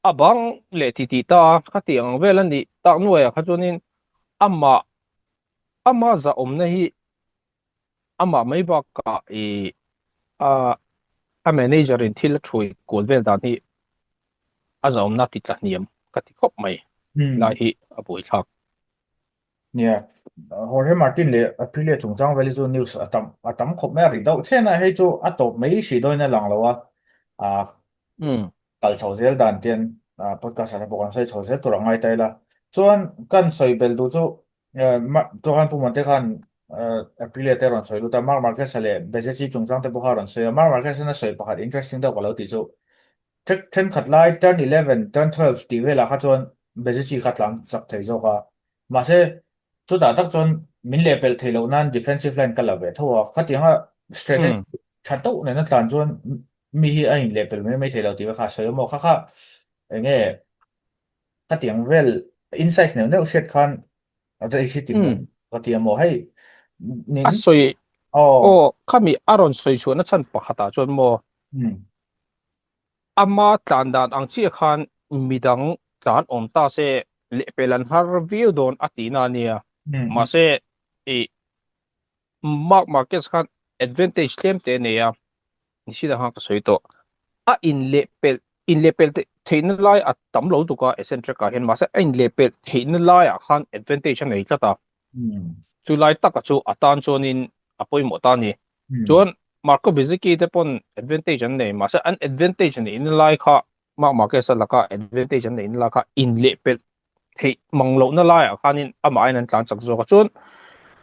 a bang leh ti tih ta a kha tih ang vel a nih tak nuaiah kha chuanin amah ama zahawmna hi amah mai bakah i a a manager in thil a thuai kual vel dan hi a zahawmna ti tla hniam ka ti khawp mai lai hi a buaithlak. Nia, Jorge Martin leh Aprilia chungchang vel hi chu news a tam a tam khawp mai a ri deuh chhen a, hei chu a tawp mai hrih dawin a lang lo a, ah kal chho zel dan te hian podcast ah te pawh kan sawi chho zel tur a ngai ta ila. Chuan kan sawi bel duh chu chuan Pu Muante khan Aprilia te a rawn sawi lut a, Marc Marquez-a leh Bezzecchi chungchang te pawh kha a rawn sawi a, Marc Marquez-an a sawi pakhat interesting deuh ka lo tih chu Thenkhat lai turn 11, turn 12 tih velah kha chuan Bezzecchi kha tlan chak thei zawk a. Mahse, chutah tak chuan min lehpelh theih loh nan defensive line ka la ve tho a. Khatianga strategy tha deuh nena tlan chuan mi hi a inlehpelh mai mai thei lo tih ve kha a sawi a maw? Kha kha eng nge khatiang vel insights neuh neuh hriat khan a race hi tih ka ti a maw? Hei a sawi. Aw. Aw, khami a rawn sawi chhuahna chhan pakhatah chuan maw? Ama tlan dan ang chiah khan midang tlan awm ta se lehpel an har viau dawn a tihna a nia. Mahse, ih Marc Marquez khan advantage tlem te a nei a, ni si dang khan ka sawi tawh. A inlehpelh inlehpelh theihna lai a tam lo tuk a eccentric ah hian mahse a inlehpelh theihna laiah khan advantage a nei tlat a. Chu lai taka chu a tan chuanin a pawimawh ta a ni. Chuan Marco Bezzecchi te pawn advantage an nei mahse an advantage neihna lai kha Marc Marquez a laka advantage an neihna lai kha inlehpelh theih mang lohna laiah khanin amah aiin an tlan chak zawk a. Chuan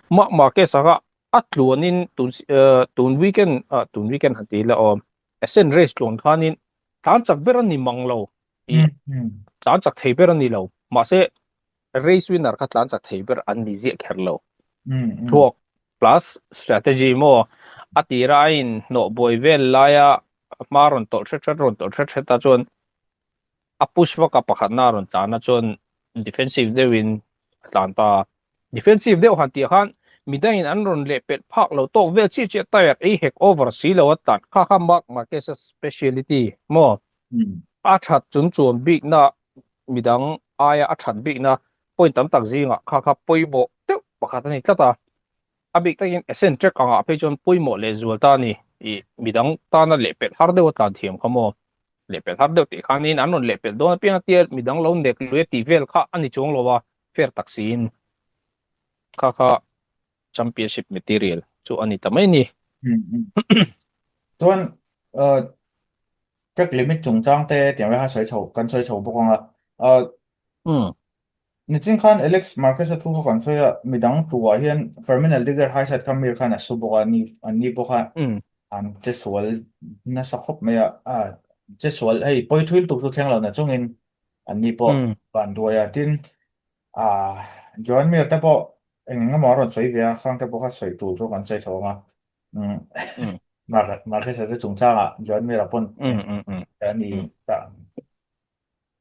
Marc Marquez a kha a tluanin tun tun weekend ah tun weekend han ti ila aw Assen race tluan khanin tlan chak ber a ni mang lo ih tlan chak thei ber a ni lo mahse race winner kha tlan chak thei ber an ni ziah kher lo. Thluak plus strategy maw a tira a in hnawh buai vel laia hma rawn tawlh hret hret rawn tawlh hret hret a chuan a push vak a pakhatna a rawn tlan a chuan defensive deuhin a tlan ta a. Defensive deuh han tih khan midangin an rawn leh pelh phak lo tawk vel chiah chiah tyre ei hek over si lo a tlan kha kha Marc Marquez-a speciality maw? A that chung chuan bikna midang aia a that bikna point tam tak zingah kha kha pawimawh deuh pakhat a ni tlat a. A bik takin Assen track angah phei chuan pawimawh leh zual ta a ni. Ih midang tana lehpelh har deuh a tlan thiam kha maw? Lehpelh har deuh tih khanin an rawn lehpelh dawn apiang a tia midang lo nek lui a tih vel kha a ni chuang lo a, fair tak siin kha kha championship material chu a ni ta mai a ni. Chuan track limit chungchang te tiang veka sawi chho kan sawi chho bawk ang a. Nichin khan Alex Marquez-a thu kha kan sawi a, midang tuah hian Fermin Aldeguer high side kha Mir khan a su bawk a, ni an ni pawh kha an che sual nasa khawp mai a, a che sual hei pawi thui lutuk chu thleng lo na chungin an ni pawh van duai a, tin ah Joan Mir te pawh eng eng emaw a rawn sawi ve a, khang te pawh kha sawi tur chu kan sawi chho ang a, Marquez-a te chungchangah Joan Mir-a pawn a ni ta.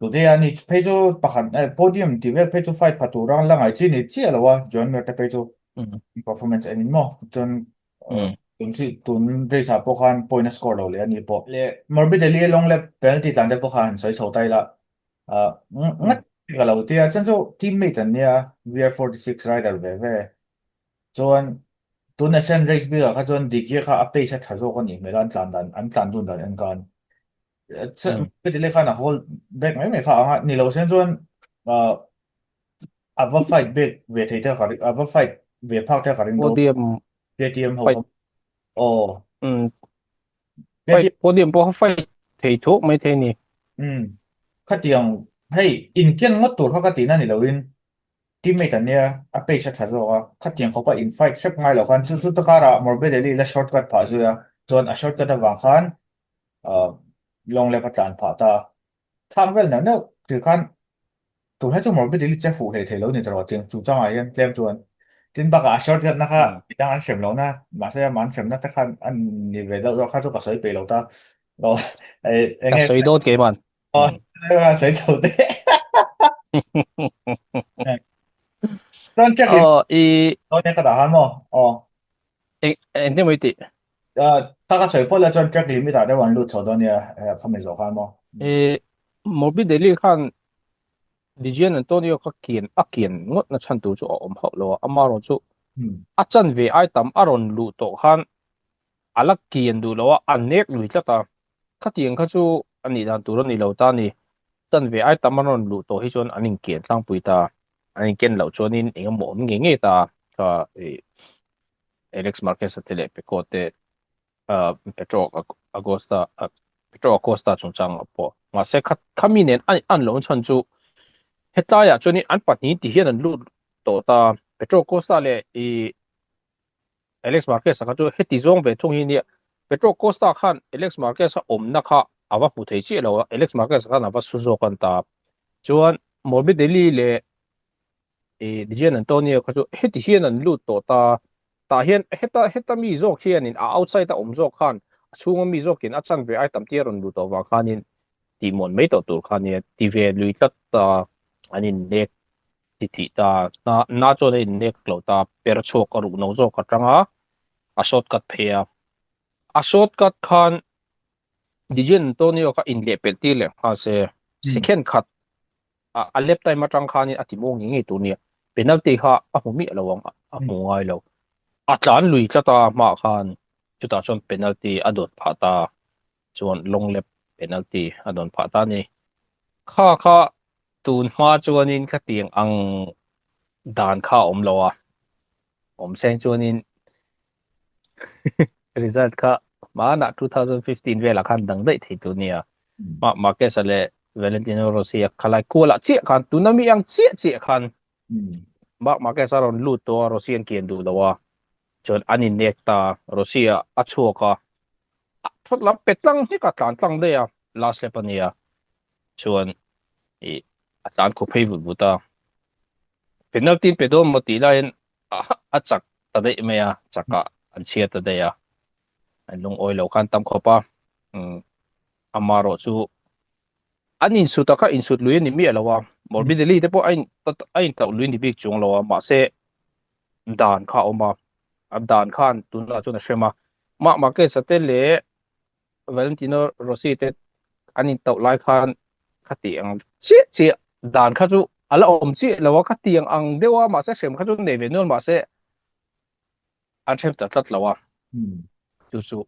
Today a ni phei chu pakhat eh podium tih vel phei chu fight pha tur a la ngai chi ni chiah lo a Joan Mir te phei chu performance en in maw chuan tun si tun race ah pawh khan point a score lo leh a ni pawh leh Morbidelli a long lap penalty tlan te pawh kha han sawi chho ta ila ah ngat ka lo tia chuan chu teammate an nia VR46 rider ve ve chuan tun Assen race bikah kha chuan Didier kha a pace a tha zawk a nih hmel a an tlan dan an tlan dun dan en khan Heti khan a hold back mai mai kha anga ni lo sen chuan a va fight back ve thei te ka a va fight ve phak te ka ring do Podium KTM ho fight aw um fight podium pawh fight thei thuk mai thei ni um khatiang hei in ken ngawt tur kha ka tihna ni loin teammate an nia a pace a tha zawk a khatiang khawpa in fight hrep ngai lo khan chu chu ta karah Morbidelli la shortcut phah zui a chuan a shortcut avang khan long lap a tlan phah ta. Thlang vel neuh neuh thil khan tunlai chu Morbidelli che fuh hlei thei lo ni tawh tiang chung changah hian tlem chuan tin bakah a short gatna kha midang an hrem lohna mahse amah an hremna te khan a ni ve deuh zawk kha chu ka sawi peih lo ta. Ka sawi dawn keiman. Aw sawi chho te. Chuan check in. Aw i Dawn e ka dah han maw? Aw. Eng engtin maw i tih? Ka ka sawi pawh la chuan track limit ah deuh an lut chho dawn nia khami zawh khan maw? I Morbidelli khan Di Giannantonio kha kian a kian ngawt na chhan tur chu a awm hauh lo a, amaherawh chu a chanve ai tam a rawn luh tawh khan a la kian duh lo a, a nek lui tlat a, khatiang kha chu a nih dan tur a ni lo ta a ni. Chanve ai tam a rawn luh tawh hi chuan an inkian tlangpui ta, an inken loh chuanin engemaw awm ngei ngei ta kha i Alex Marquez-a te leh Pecco te Pedro Agosta Pedro Acosta chungchangah pawh mahse kha khami nen a an lo chhan chu hetlaiah chuanin an pahnih ti hian an lut tawh ta Pedro Acosta leh i Alex Marquez-a kha chu heti zawng ve thung hi nia Pedro Acosta khan Alex Marquez-a awmna kha a va hmu thei chiah lo a Alex Marquez-a khan a va su zawk a ni ta chuan Morbidelli leh I Di Giannantonio kha chu heti hian an lut tawh ta, tah hian heta heta mi zawk hianin a outside a awm zawk khan a chhunga mi zawkin a chanve ai tam tir a rawn lut tawh vang khanin tihmuan mai tawh tur kha nia ti ve lui tlat ta, an innek ti thih ta, na na chuan a innek lo ta, per chhuak a ruh no zawk atanga. A shortcut phei a. A shortcut khan Di Gianantonio kha inlehpelh tir leh nghal se, second khat a lap time atang khanin a ti maw ngei ngei tur nia. Penalty kha a hmu miah lo ang, a hmu ngai lo. A tlan lui tlat a hmaah khan chutah chuan penalty a dawn phah ta chuan long lap penalty a dawn phah ta a ni. Kha kha tun hma chuanin khatiang ang dan kha a awm lo a, awm seng chuanin result kha hmanah 2015 velah khan dang daih thei tur nia. Marc Marquez-a leh Valentino Rossi-a khalai kualah chiah khan tuna mi ang chiah chiah khan Marc Marquez-a rawn lut tawh a, Rossi an kian duh lo a, chuan an innek ta, Rossi-a a chhuak a, a thawt lam pe tlang hlek a, tlan tlang daih a, last lap a nia, chuan ih a tlan khaw phei vut vut a, penalty an pe dawn maw tih laiin a chak ta daih mai a, chakah an chhiar ta daih a, an lungawi lo khan tam khawp a, umm amaherawh chu an insut a kha insut lui a ni miah lo a, Morbidelli te pawh a in a intauh lui ni bik chuang lo a, mahse dan kha a awm a, a dan khan tunah chuan a hrem a, Marc Marquez-a te leh Valentino Rossi te an intauh lai khan khati ang chiah chiah dan kha chu a la awm chiah lo a, khati ang ang deuh a mahse hrem kha chu nei ve nual mahse an hrem ta tlat lo a, chu chu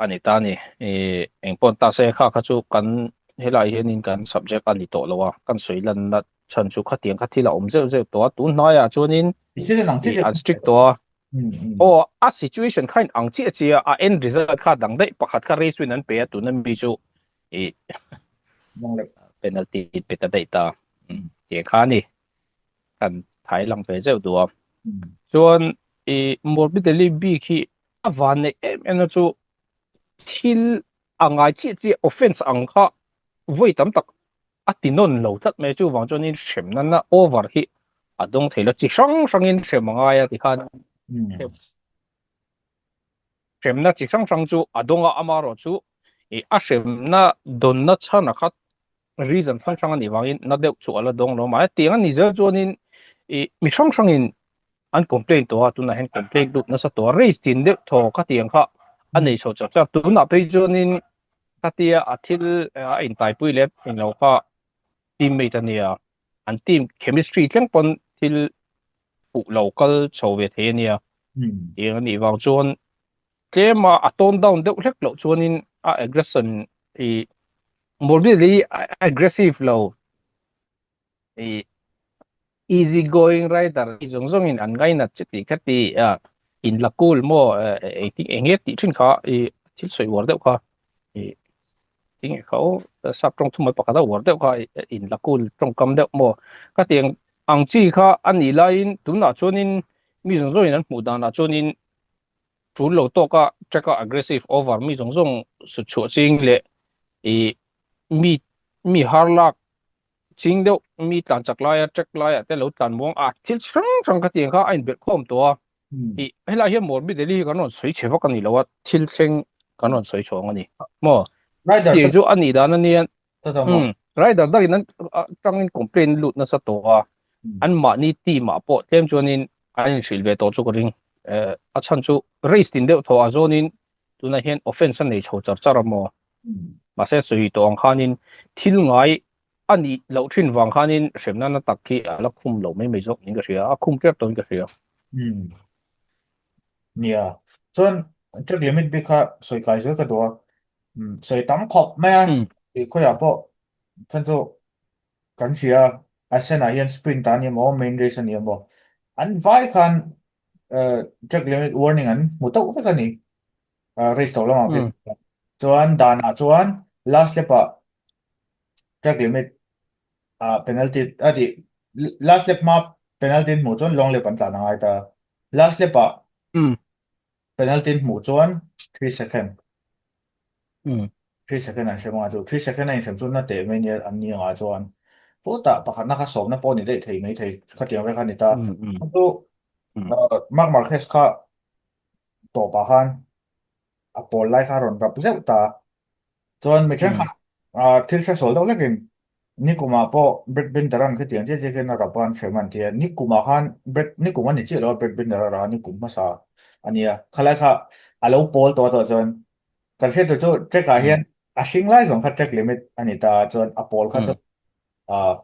a ni ta a ni. Ih engpawh ta se kha kha chu kan helai hianin kan subject a ni tawh lo a, kan sawi lanna chhan chu khatiang kha thil a awm zeuh zeuh tawh a, tun hnaiah chuanin ih an strict tawh a, Aw, a situation kha in ang chiah chiah a, a end result kha dang daih pakhat kha race win an pe a, tuna mi chu ih penalty in pe ta daih ta tih kha a ni. Kan thai lang ve zeuh duh a. Chuan ih Morbidelli bik hi a van neih em em na chu thil a ngai chiah chiah offense ang kha vawi tam tak a ti nawn lo tlat mai chuvang chuanin hremna na over hi a dawng thei lo chi hrang hrangin hrem a ngai a tikhan hremna chi hrang hrang chu a dawng a amaherawh chu ih a hremna dawnna chhan a khat reason hrang hrang a nih vangin na deuh chu a la dawng lo mahse tiang a ni zel chuanin ih mi hrang hrangin an complain tawh a tunah hian complain lut nasa tawh a race tin deuh thaw khatiang kha a nei chho char char tunah phei chuanin khatia a thil a intaipui leh englo kha teammate a nia an team chemistry thleng pawn thil fuh lo kal chho ve thei a nia tiang a nih vang chuan tlema a tone down deuh hlek loh chuanin a aggression ih Morbidelli aggressive lo i easy going rider hi zawng zawngin an ngainat che tih kha ti a in la cool maw engtin eng nge tih thin kha i thil sawi uar deuh kha i tinge kha aw sap tawng thumai pakhat a uar deuh kha in la cool tawngkam deuh maw ka tiang ang chi kha a nih laiin tunah chuanin mi zawng zawngin an hmuh danah chuanin tul lo tawka track a aggressive over mi zawng zawng sut chhuah ching leh i mi mi har lak Ching deuh mi tlan chak laia track laiah te lo tlan muang a, thil chi hrang hrang kha tiang kha a inbelh khawm tawh a. Ih, helai hian Morbidelli hi kan rawn sawi chhe vak a ni lo a, thil thleng kan rawn sawi chhuang a ni. Maw? Rider Tiang chu a nih dan a nia. Ta maw? Umm, rider dakin an atangin complaint lut nasa tawh a, anmahni team ah pawh tlem chuanin an inhrilh ve tawh chu ka ring. Eh, a chhan chu race tin deuh thaw ah zawnin tunah hian offense a nei chho char char a maw? Mahse sawi tawh ang khanin thil ngai a nih loh thin vang khanin hremna na tak hi a la khum lo mai mai zawk niin ka hria, a khum tep tawhin ka hria. Umm. Nia. Chuan track limit bik kha sawi kai zel ka duh a. Umm sawi tam khawp mai a. Tih khawiah pawh chuan chu kan hria a Assen ah hian sprint a ni emaw main race a ni emaw an vai khan track limit warning an hmu tauh vek a ni. Race tawh lamah phei chuan danah chuan last lap ah track limit ah penalty a tih last lap hma penalty an hmuh chuan long lap an tlan a ngai ta last lap ah penalty an hmuh chuan 3 second 3 second an hrem anga chu 3 second a inhrem chu na teh mai nia an ni anga chuan hutah pakhatna kha sawmna pawh ni daih thei mai thei khatiang vek a ni ta chu Marc Marquez kha tawpah khan a pawl lai kha a rawn rap zeuh ta. Chuan mi thenkhat thil hresual deuh hlekin. Nikumah pawh Brad Binder-a'n khitiang chiah chiah khian a rap a an hrem a an ti a. Nikumah khan Brad, nikum a ni chiah lo a, Brad Binder a ra a, nikum hmasa a nia. Khalai kha a lo pawl tawh tawh chuan kan hriat tur chu track ah hian a hring lai zawng kha track limit a ni ta a, chuan a pawl kha chu ah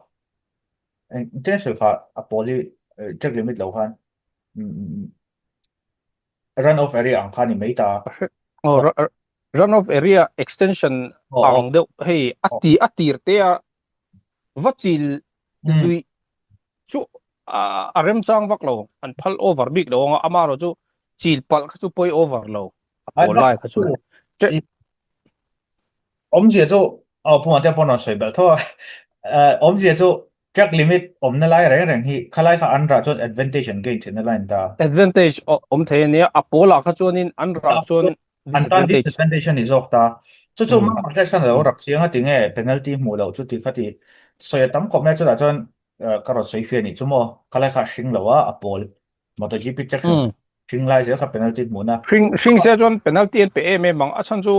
eng sawi kha a pawl hi track limit lo khan run off area ang kha ni mai ta. Aw run off area extension ang deuh hei a ti a tir te a va chil lui chu a remchang vak lo an phal over bik lo anga ama ro chu chil palh kha chu pawi over lo a pawl lai kha chu. Awmzia chu aw Pu Mate pawn rawn sawi belh tho a, awmzia chu track limit awmna lai reng reng hi khalai kha an rah chuan advantage an gain theihna lai an ta. Advantage awm thei a nia, a pawlah kha chuanin an rah chuan An tan disadvantage a ni zawk ta. Chu chu Marc Marquez khan a lo rap chiang a ti nge penalty hmuh loh chu ti kha ti sawi a tam khawp mai a chutah chuan ka rawn sawi fiah a nih chu maw, khalai kha a hring lo a, a pawl MotoGP track hring lai zel kha penalty hmuhna. Hring hring se chuan penalty an pe em em ang, a chhan chu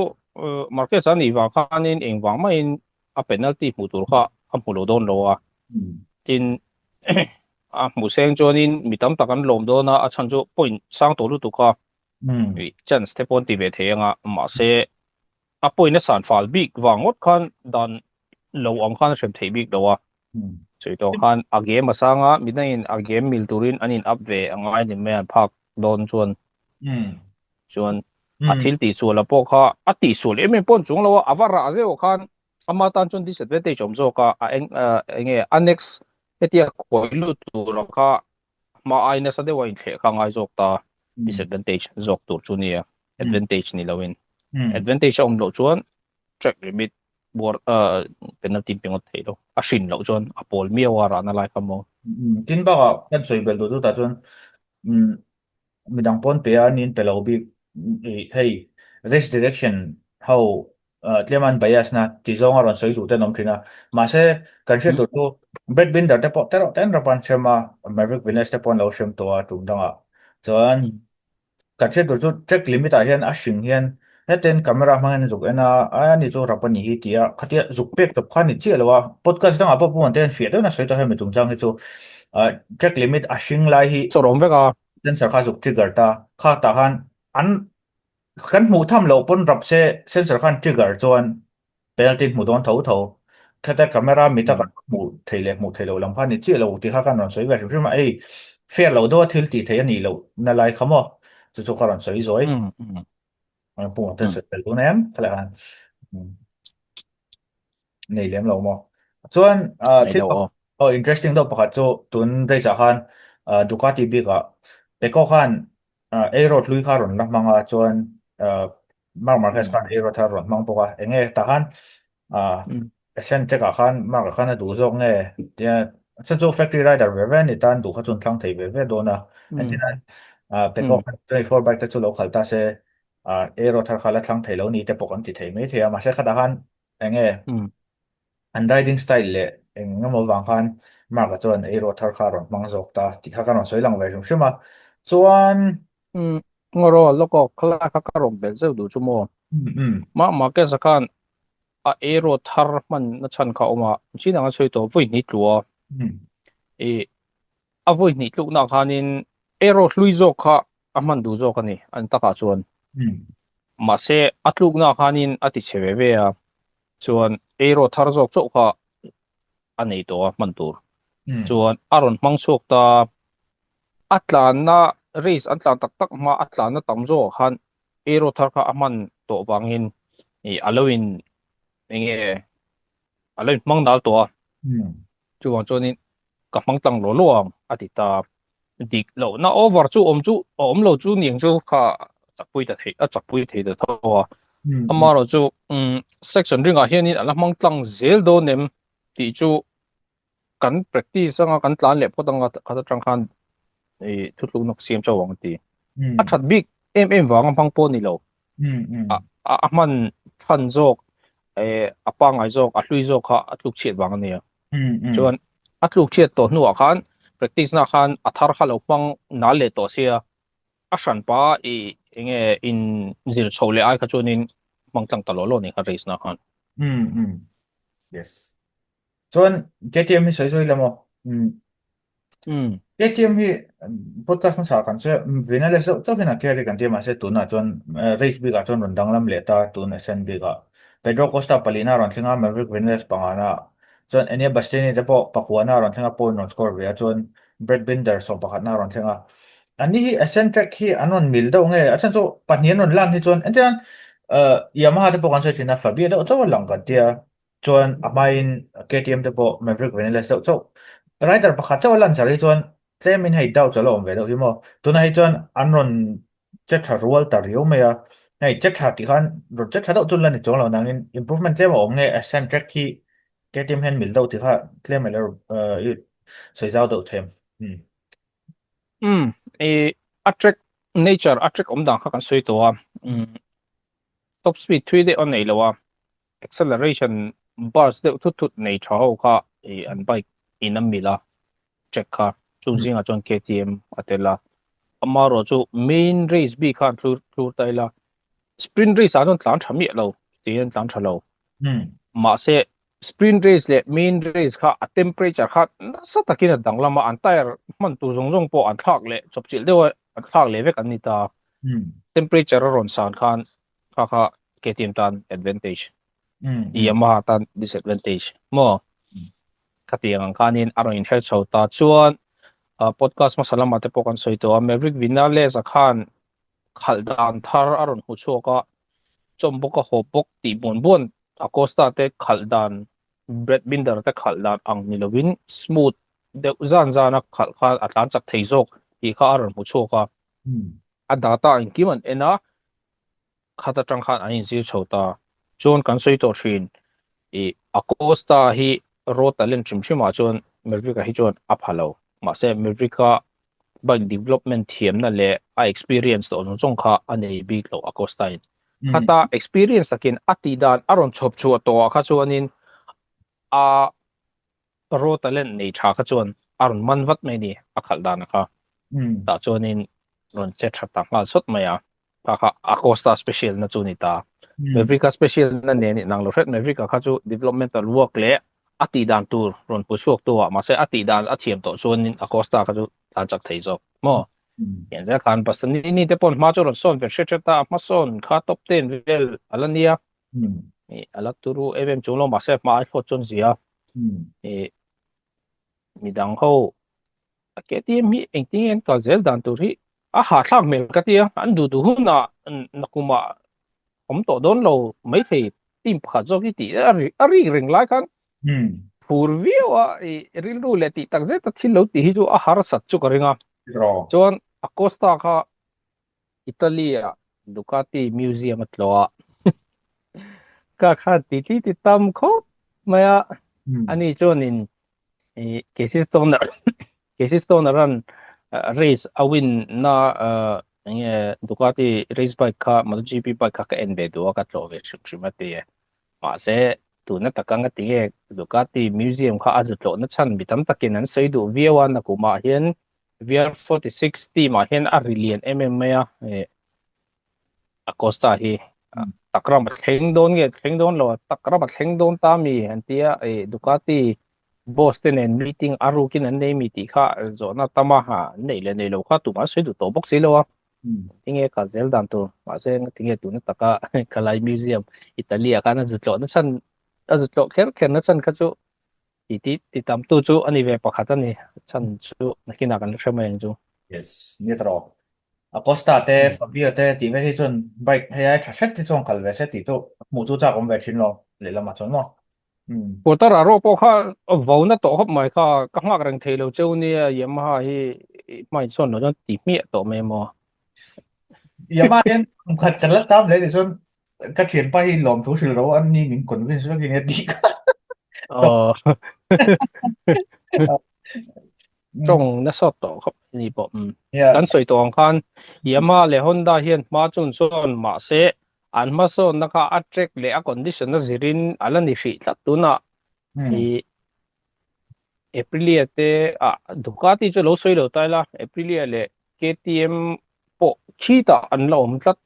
Marquez a nih vang khanin engvang maiin a penalty hmuh tur kha a hmu lo dawn lo a, tin a hmuh seng chuanin mi tam tak an lawm dawn a, a chhan chu point sang tawh lutuk a, chance te pawh an ti ve thei ang a, mahse a point a san fal bik vang ngawt khan dan lo ang khan a hrem theih bik lo a. Sawi tawh khan a game a sang a, midangin a game mil turin an in up ve a ngai ni mai an phak dawn chuan chuan a thil tihsual a pawh kha a tihsual em em pawh an chung lo a, a va rah zeuh khan ama tan chuan disadvantage awm zawk a, a eng enge a next hetia khawi lut tur ang kha hma ai nasa deuh a inthleh kha ngai zawk ta disadvantage zawk tur chu nia advantage ni loin advantage a awm loh chuan track limit buar penalty pe ngawt thei lo a hrin loh chuan a pawl miau a rahna lai kha maw. Tin bakah kan sawi belh duh chu tah chuan midang pawn pe a nin pe lo bik hei race direction ho tlem an bias na ti zawng a rawn sawi duh ten awm thin a mahse kan hriat tur chu Brad Binder te pawh te erawh ten rawp an hrem a Maverick Vinales te pawh an lo hrem tawh a tum dangah chuan Kan hriat tur chu track limit ah hian a hring hian hetin camera hmang hian zuk en a, a ni chu rap a nih hi tia khatia zuk pek chawp kha a ni chiah lo a, podcast dangah pawh Pu Mante hian fiah deuhin a sawi tawh hemi chungchang hi chu ah track limit a hring lai hi Sawr awm vek a. Sensor kha zuk trigger ta, kha tah khan an kan hmuh tham loh pawn rap se sensor khan trigger chuan Penalty hmuh dawn tho tho. Khata camera mita kan hmuh thei leh hmuh thei lo lam kha ni chiah lo tih kha kan rawn sawi ve hrim hrim a, ei fair lo deuha thil tih theih a nih loh na lai kha maw chu chu ka rawn sawi zawi. Pung te sawi tel tun em kha leh khan nei lem lo maw. Chuan thil aw interesting deuh pakhat chu tun race ah khan Ducati bik ah Pecco khan ei road hlui kha rawn la hmang a chuan Marc Marquez khan ei road a rawn hmang bawk a enge tah khan Ascent track ah khan Marc a khan a duh zawk nge tia chuan chu factory rider ve ve a ni tan duh kha chu an thlang thei ve ve dawn a engtin Pecco khan 24 bike te chu lo khalh ta se ei road thar kha la thlang thei lo ni te pawh kan ti thei maithei a mahse khatah khan enge An riding style leh eng emaw vang khan Mark-a chuan ei rawh thar kha a rawn hmang zawk ta tih kha ka rawn sawi lang ve hrim hrim a. Chuan. Umm, ngaw lawk aw, khalai kha ka rawn belh zeuh duh chu maw? Mark Marquez-a khan a ei rawh thar hman na chhan kha a awm a, chin anga sawi tawh vawi hnih tluh a. Ih, a vawi hnih tlukna khanin ei rawh hlui zawk kha a hman duh zawk a ni an takah chuan. Mahse, a tlukna khanin a ti chhe ve ve a, chuan eirawh thar zawk chauh kha a nei tawh a hman tur. Chuan a rawn hmang chhuak ta, a tlanna race an tlan tak tak hma a tlanna tam zawkah khan eirawh thar kha a hman tawh vangin ih a lo in eng nge a lo in hmang dal tawh a. Chuvang chuanin ka hmang tlang law law ang a ti ta. Dik lohna over chu awm chu a awm lo chu niang chu kha chakpui ta thei a chakpui thei ta tho a. Amaherawh chu section ringah hianin a la hmang tlang zel dawn em tih chu kan practice anga kan tlan leh phawt anga khat atang khan i thutlukna ka siam chauh ang a ti. A that bik em em vanga hmang pawh a ni lo. A hman than zawk a pangngai zawk a hlui zawk kha a tluk chhiat vang a nia. Chuan a tluk chhiat tawh hnuah khan practice na khan a thar kha lo hmang nal leh tawh sia a hran pa i enge in zir chho leh ai kha chuanin hmang tlang ta law law ni kha race na khan. Yes. Chuan KTM hi sawi sawi la maw? Um, Um. KTM hi podcast hmasa kan sawi a, Vinales deuh chauh hian a carry kan ti a, mahse tunah chuan race bikah chuan rawn danglam leh ta tun Ascent bikah. Pedro Acosta palina a rawn thleng a, Maverick Vinales pangana chuan Enea Bastianini te pawh pakuana a rawn thleng a, point rawn score ve a, chuan Brad Binder sawmpakhatna a rawn thleng a. Anni hi Ascent track hi an rawn mil deuh nge? A chhan chu pahnih an rawn lan hi chuan engtin Yamaha te pawh kan sawi thin a, Fabio deuh chauh a lang kan ti a, chuan a hmain KTM te pawh Maverick Vinales deuh chauh. Rider pakhat chauh a lan char hi chuan tlemin hei doubt a la awm ve deuh hi maw. Tunah hi chuan an rawn che tha rual ta riau mai a, hei che tha tih khan rawn che tha deuh chu la ni chuang lo nangin improvement tlem a awm nge Ascent track hi KTM hian mil deuh tih kha tlem a la sawi zau deuh them. Um. Um, i a track nature a track awm dan kha kan sawi tawh a, um, top speed thui deuh a nei lo a, acceleration burst deuh thut thut nei tha ho kha i an bike in a mil a track kha chung zingah chuan KTM a tel a amaherawh chu main race bik khan thlur thlur ta ila sprint race ah chuan tlan tha miah lo tiin an tlan tha lo mahse sprint race leh main race kha a temperature kha nasa takin a danglam a an tyre hman tur zawng zawng pawh an thlak leh chawpchilh deuh a an thlak leh vek an ni ta temperature a rawn san khan kha kha KTM tan advantage Yamaha tan disadvantage maw khatiang ang khanin a rawn inher chho ta chuan podcast hmasa lamah te pawh kan sawi tawh a Maverick Vinales a khan khalh dan thar a rawn hmu chhuak a chawm bawk a haw bawk tih buan buan Acosta te khalh dan Brad Binder te khalh dan ang ni lovin smooth deuh zan zan a khalh khan a tlan chak thei zawk tih kha a rawn hmu chhuak a a data engkim an en a khat atang khan an inzir chho ta. Chuan kan sawi tawh thin i Acosta hi raw talent hrim hrimah chuan Maverick-a hi chuan a pha lo. Mahse Maverick-a bike development thiamna leh a experience tawh zawng zawng kha a nei bik lo Acosta-in. Khata experience takin a tih dan a rawn chhawp chhuah tawhah kha chuanin a raw talent nei tha kha chuan a rawn man vat mai ni a khalh dan kha. Tah chuanin rawn che tha ta nghal sawt mai a. Kha kha Acosta special na chu ni ta. Maverick-a special na nen inang lo hret Maverick-a kha chu developmental work leh a tih dan tur rawn pu chhuak tu ah mahse a tih dan a thiam tawh chuanin Acosta kha chu tlan chak thei zawk maw. Tiang zel khan Bastianini te paw'n hma chu rawn sawn ve hret hret a, a hmasawn kha top ten vel a la nia. A la turu em em chung lo mahse hma ai thlawt chuan zia. Midang ho a KTM hi engtin nge an kal zel dan tur hi a hahthlak hmel ka ti a, an duh duh hunah nakumah awm tawh dawn lo maithei team pakhat zawk hi tih a a rik reng lai khan phur viau a i rilru leh tih tak zet a thil lo tih hi chu a harsat chu ka ring a. Chuan Acosta kha Italy-ah Ducati Museum a tlawh a, ka khan ti tli ti tam khawp mai a, ani chuanin Casey Stoner Casey Stoner an race a win na enge Ducati race bike kha MotoGP bike kha ka en ve duh a ka tlawh ve hrim hrim a ti e. Mahse tuna taka nga tinge Ducati Museum kha a zu tlawhna chhan mi tam takin an sawi duh viau a nakumah hian VR46 team ah hian a ri lian em em mai a, Acosta hi takram a thleng dawn nge thleng dawn lo a, takram a thleng dawn ta mi an ti a, Ducati boss te nen meeting a rukin an nei mi tih kha zawhna tam a, an neih leh nei lo kha tumah an sawi duh tawh bawk si lo a, tinge kal zel dan tur, mahse tinge tuna taka Khalai Museum Italy ah khan a zu tlawh na chhan a zu tlawh kher kher na chhan kha chu Ti ti ti tam tu chu a ni ve pakhat a ni. Chhan chu nakinah kan la hre mai ang chu. Yes, ni ta rawh. Acosta te, Fabio te tih vel hi chuan bike hei ai tha hret hi chuan kal ve se tih chu hmuh chu chak awm ve thin lo lehlamah chuan maw. Umm. Quartararo pawh kha vo na tawh khawp mai kha ka nghak reng thei lo cheu nia Yamaha hi hma insawn lo chuan ti hmiah tawh mai maw. Yamaha hian kum khat kan la tam hle tih chuan Ka thianpa hi lawmthu hrilh ro an ni min convince vek in a ti kha. Aw. Tawng nasa tawh khawp ni pawh. Yeah. Kan sawi tawh ang khan Yamaha leh Honda hian hma chun chuan mahse an hmasawnna kha a track leh a condition a zirin a la ni hrih tlat tunah i Aprilia te ah Ducati chu lo sawi lo ta ila Aprilia leh KTM pawh khitah an la awm tlat.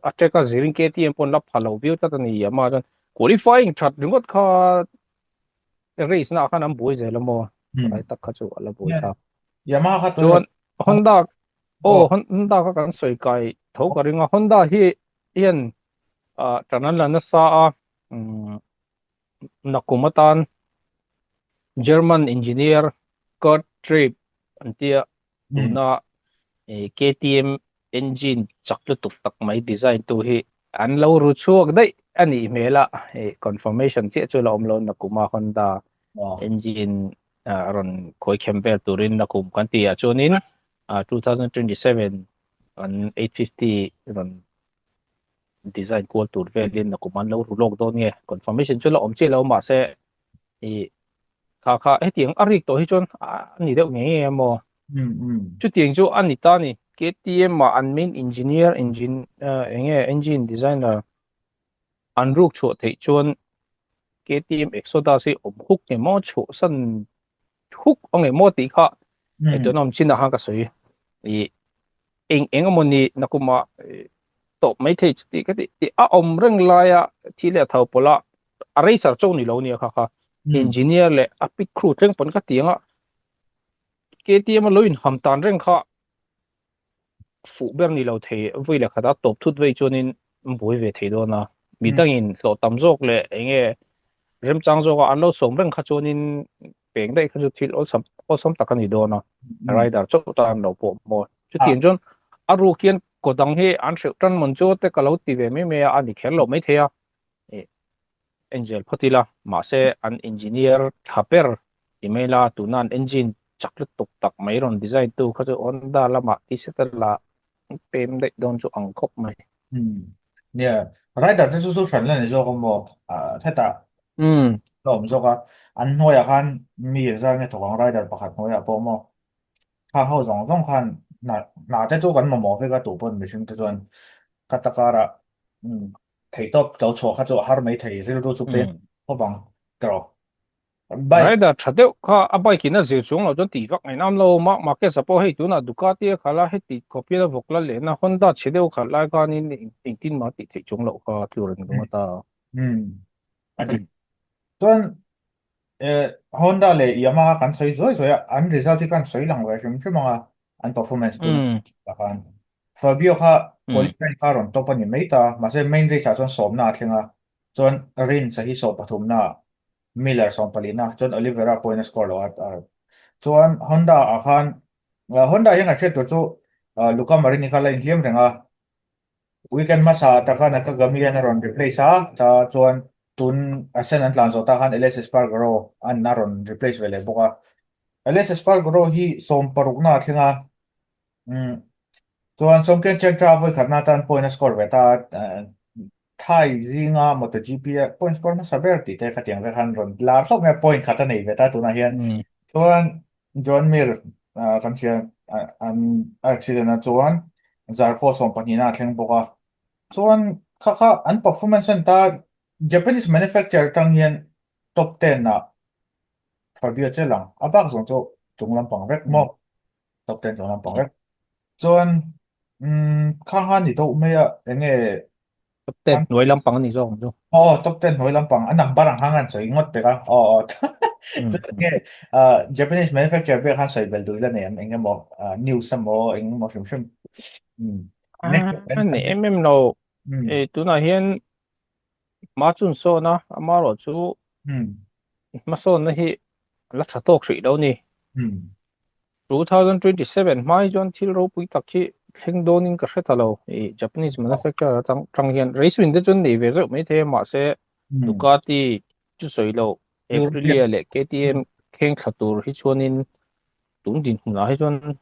A track a zirin KTM pawh an la pha lo viau tlat a ni. Yamaha chuan qualifying that ringawt kha race na khan an buai zel a maw Hmm. lai tak kha chu a la buai thlak. Yamaha kha tun Chuan Honda oh aw Honda kha kan sawi kai tho ka ring a Honda hi hian ah tan an la nasa a umm nakum atan German engineer Kurt Trapp an tia tuna KTM engine chak lutuk tak mai design tu hi an lo ru chhuak daih a nih hmel a, confirmation chiah chu la awm lo nakuma Honda engine rawn khawi khem vel turin nakum kan ti ah chuanin 2027 an 850 rawn design kual tur velin nakum an lo ru lawk dawn nge confirmation chu la awm chiah lo mahse i kha kha hetiang a rik tawh hi chuan a ni deuh ngei ngei emaw chutiang chu a ni ta ni KTM ah an main engineer engine enge engine designer an ruk chhuah theih chuan KTM Exodus hi awm huk nge maw chhuah san huk ang emaw tih kha hei tuna awm chin ah khan ka sawi i eng eng emaw ni nakuma tawp mai thei chu tih ka ti tih a awm reng laia thil leh a tho pawlh a a racer cho ni lo nia kha kha engineer leh a pit crew thleng pawn ka ti anga KTM a lo in ham tan reng kha fuh ber ni lo thei vui leh khat a tawp thut vei chuanin buai ve thei dawn a mi dangin hlawh tam zawk leh enge remchang zawk a an lo sawm reng kha chuanin peng daih kha chu thil awlsam awlsam tak a ni dawn a rider chauh tan lo pawh maw chutiang chuan a ruk hian kaw dang hi an hreuh tan mawn chu te ka lo ti ve mai mai a a ni kher lo mai thei a Angel phawt ila mahse an engineer tha ber ti mai la tuna an engine chak lutuk tak mai rawn design tu kha chu Honda lamah ti set a la pem daih dawn chu ang khawp mai. Hmm. Nia, rider te chu chu hran la ni zawk a maw? Ah, hetah Hmm. la awm zawk a. An hnuaiah khan mi engzat nge thawk ang rider pakhat hnuaiah pawh maw? Khang ho zawng zawng khan hna hna te chu kan mamawh vek a tu pawn mihring te chuan ka takarah hmm Theihtawp cho chhuah kha chu a har mai thei, rilru chu peng khawp ang tawh. Bike. Rider tha deuh kha a bike in a zir chuang lo chuan tih vak ngaih lo Marc Marquez a pawh hei tunah Ducati a khalh a, heti khawp hian a vawk la lehna Honda chhe deuh a khalh lai khanin engtin mah tih theih chuang loh kha tlur an lung ata. Umm a dik. Chuan Honda leh Yamaha kan sawi zuai zuai a, an result hi kan sawi lang ve hrim hrim ang a, an performance tuna khan. Fabio kha qualifying kha rawn top a ni mai ta, mahse main race ah chuan sawmna a thleng a, chuan Rins a hi sawm pathumna ah, Miller sawm palina, chuan Oliveira pawhin a score lo a, chuan Honda ah khan Honda hian kan hriat tur chu Luca Marini kha la inhliam reng a, Weekend hmasa taka Nakagami hian a rawn replace a, ta chuan tun Assen an tlan zawh ta khan Aleix Espargaro an a rawn replace ve leh bawk a. Aleix Espargaro hi sawm parukna a thleng a, umm chuan Sawmkian Chentra vawi khatna atan point a score ve ta a, Thai zinga MotoGP a point score hmasa ber tih te khatiang vek khan rawn lar hlauh mai a, point khat a nei ve ta tunah hian. Chuan John Mir kan hria an accident a chuan Zarko 12 na a thleng bawk a. Chuan kha kha an performance an ta Japanese manufacturer atang hian top 10 ah Fabio che lang a bak zawng chu chung lampang vek maw top 10 chung lampang vek. Chuan khang kha ni deuh mai a enge Top 10 hnuai lampang a ni zawk ang chu. Aw, top 10 hnuai lampang a number ang khan an sawi ngawt pek a. Aw, aw. Chuan nge Japanese manufacturer ber khan sawi bel duh ila nei em eng emaw news emaw eng emaw hrim hrim. A nei em em lo. E tunah hian hma chun sawn a, amaherawh chu hmasawnna hi a la tha tawk hrih lo ni. 2027 hma hi chuan thil ropui tak hi thleng dawnin ka hre ta lo. I Japanese manufacturer atang tang hian race win te chuan nei ve zeuh mai thei a mahse Ducati chu sawi lo Aprilia leh KTM kheng thla tur hi chuanin tun dinhmunah hi chuan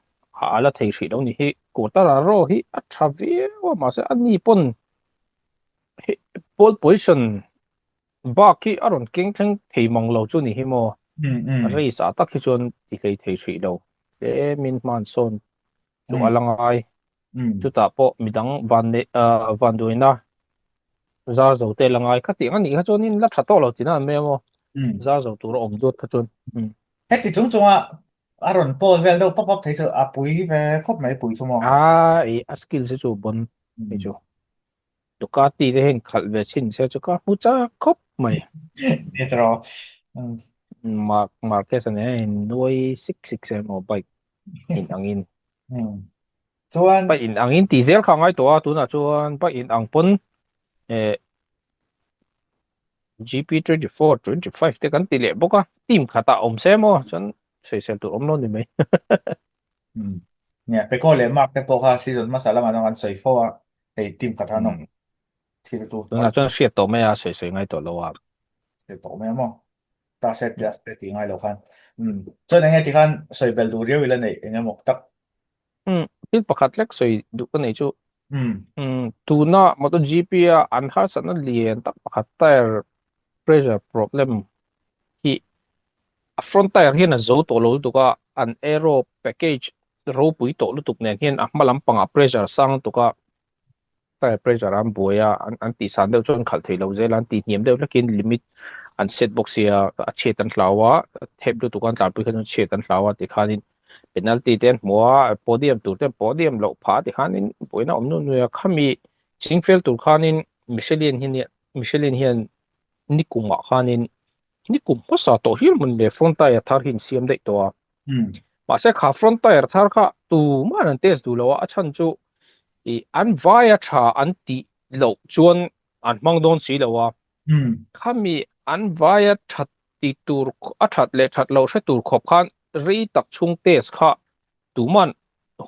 a la thei hrih lo ni hi. Quartararo hi a tha viau a mahse a ni pawn pole position Bak hi a rawn keng thleng thei mang lo chu ni hi maw? Race ah tak hi chuan ti hlei thei hrih lo. Tlemin hman sawn chu a la ngai. Chutah pawh midang vanduaina zar zo te la ngai. Khatiang a nih kha chuanin la tha tawh lo tina an mai a maw? Zar zo tur a awm duat kha chuan. Heti chung chunga a rawn pawl vel deuh pap pap thei chu a pui ve khawp mai pui chu maw? A, a skills hi chu bon hei chu. Ducati te hian khalh ve chhin se chu ka hmu chak khawp mai. Ni tawh. Marc Marquez a nen a in nuai sik sik se maw bike in angin. Chuan Bike in angin tih zel kha a ngai tawh a tunah chuan bike in ang pawn eh GP24, 25 te kan ti leh bawk a, team khatah awm se maw chuan sawisel tur awm lo ni mai. Hmm. Nia, Pecco leh Marc te pawh kha season hmasa lamah chuan kan sawi fo a, hei team khatah an awm thil chu. Tunah chuan hriat tawh mai a, sawi sawi ngai tawh lo a. Hriat tawh mai a maw? Ta se tia se tih ngai lo khan. Hmm. Chuan enge tikhan sawi bel duh riau ila neih eng emaw tak? Hmm. Thil pakhat lek sawi duh ka nei chu. Hmm. Tuna MotoGP a an harsatna lian tak pakhat tire pressure problem hi a front tire hian a zo tawh lo lutuk a, an aero package ropui tawh lutuk nen hian a hma lampangah pressure sang lutuk a, tire pressure an buai a, an an tih san deuh chuan khalh theih loh zel a, an tih hniam deuh hlekin limit an set bawk sia, a chhiat an hlau a, thep lutuk an tlanpui kha chuan chhiat an hlau a tikhanin penalty te an hmu a, podium tur te an podium loh phah tikhanin buaina awm nuai nuai a, khami chingfel tur khanin Michelin hian Michelin hian nikumah khanin nikum hmasa tawh hial hmun leh front tire thar hi an siam daih tawh a. Mahse kha front tire thar kha tuman an test duh lo a, a chhan chu ih an vaia tha an tih loh chuan an hmang dawn si lo a. Khami an vaia tha ti tur a that leh that loh hre tur khawp khan rei tak chhung test kha tuman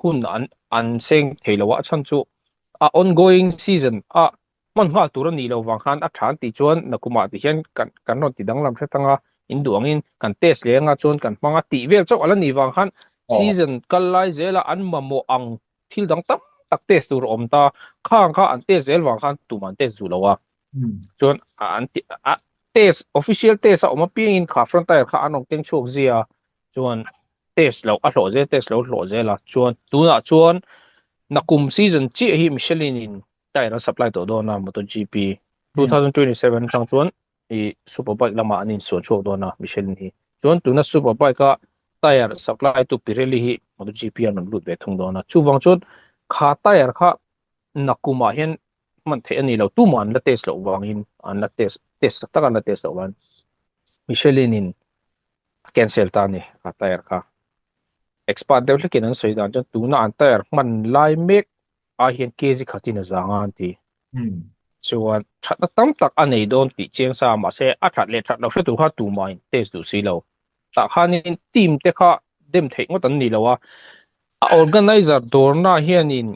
hun an an seng thei lo a, a chhan chu a ongoing season a Hman nghal tur a nih loh vang khan a tha an tih chuan nakumah ti hian kan kan rawn ti danglam hret anga in duh angin kan test leh anga chuan kan hmang a tih vel chauh a la nih vang khan season kal lai zela an mamawh ang thil dang tam tak test tur a awm ta khang kha an test zel vang khan tumah an test duh lo a chuan an ti a test official test a awm apiangin kha front tire kha an rawn keng chhuak zia chuan test loh a hlawh zel test loh a hlawh zel a chuan tunah chuan nakum season chiah hi Michelin in Tyre an supply tawh dawn a MotoGP 2027 atang chuan i Superbike lamah an insuan chhuak dawn a Michelin hi. Chuan tuna Superbike a tyre supply tu Pirelli hi MotoGP an rawn lut ve thung dawn a. Chuvang chuan kha tyre kha nakumah hian hman theih a ni lo. Tumah an la test loh vangin an la test test tak tak an la test loh vangin Michelin in a cancel ta a ni kha tyre kha. Expert deuh hlekin an sawi dan chuan tuna an tyre hman lai mek ai hian kg khatin a zang a an ti. Chuan thatna tam tak a nei dawn tih chiang sa mahse a that leh that loh hre tur kha tumah in test duh si lo. Tah khanin team te kha dem theih ngawt an ni lo a, a organizer dawrna hianin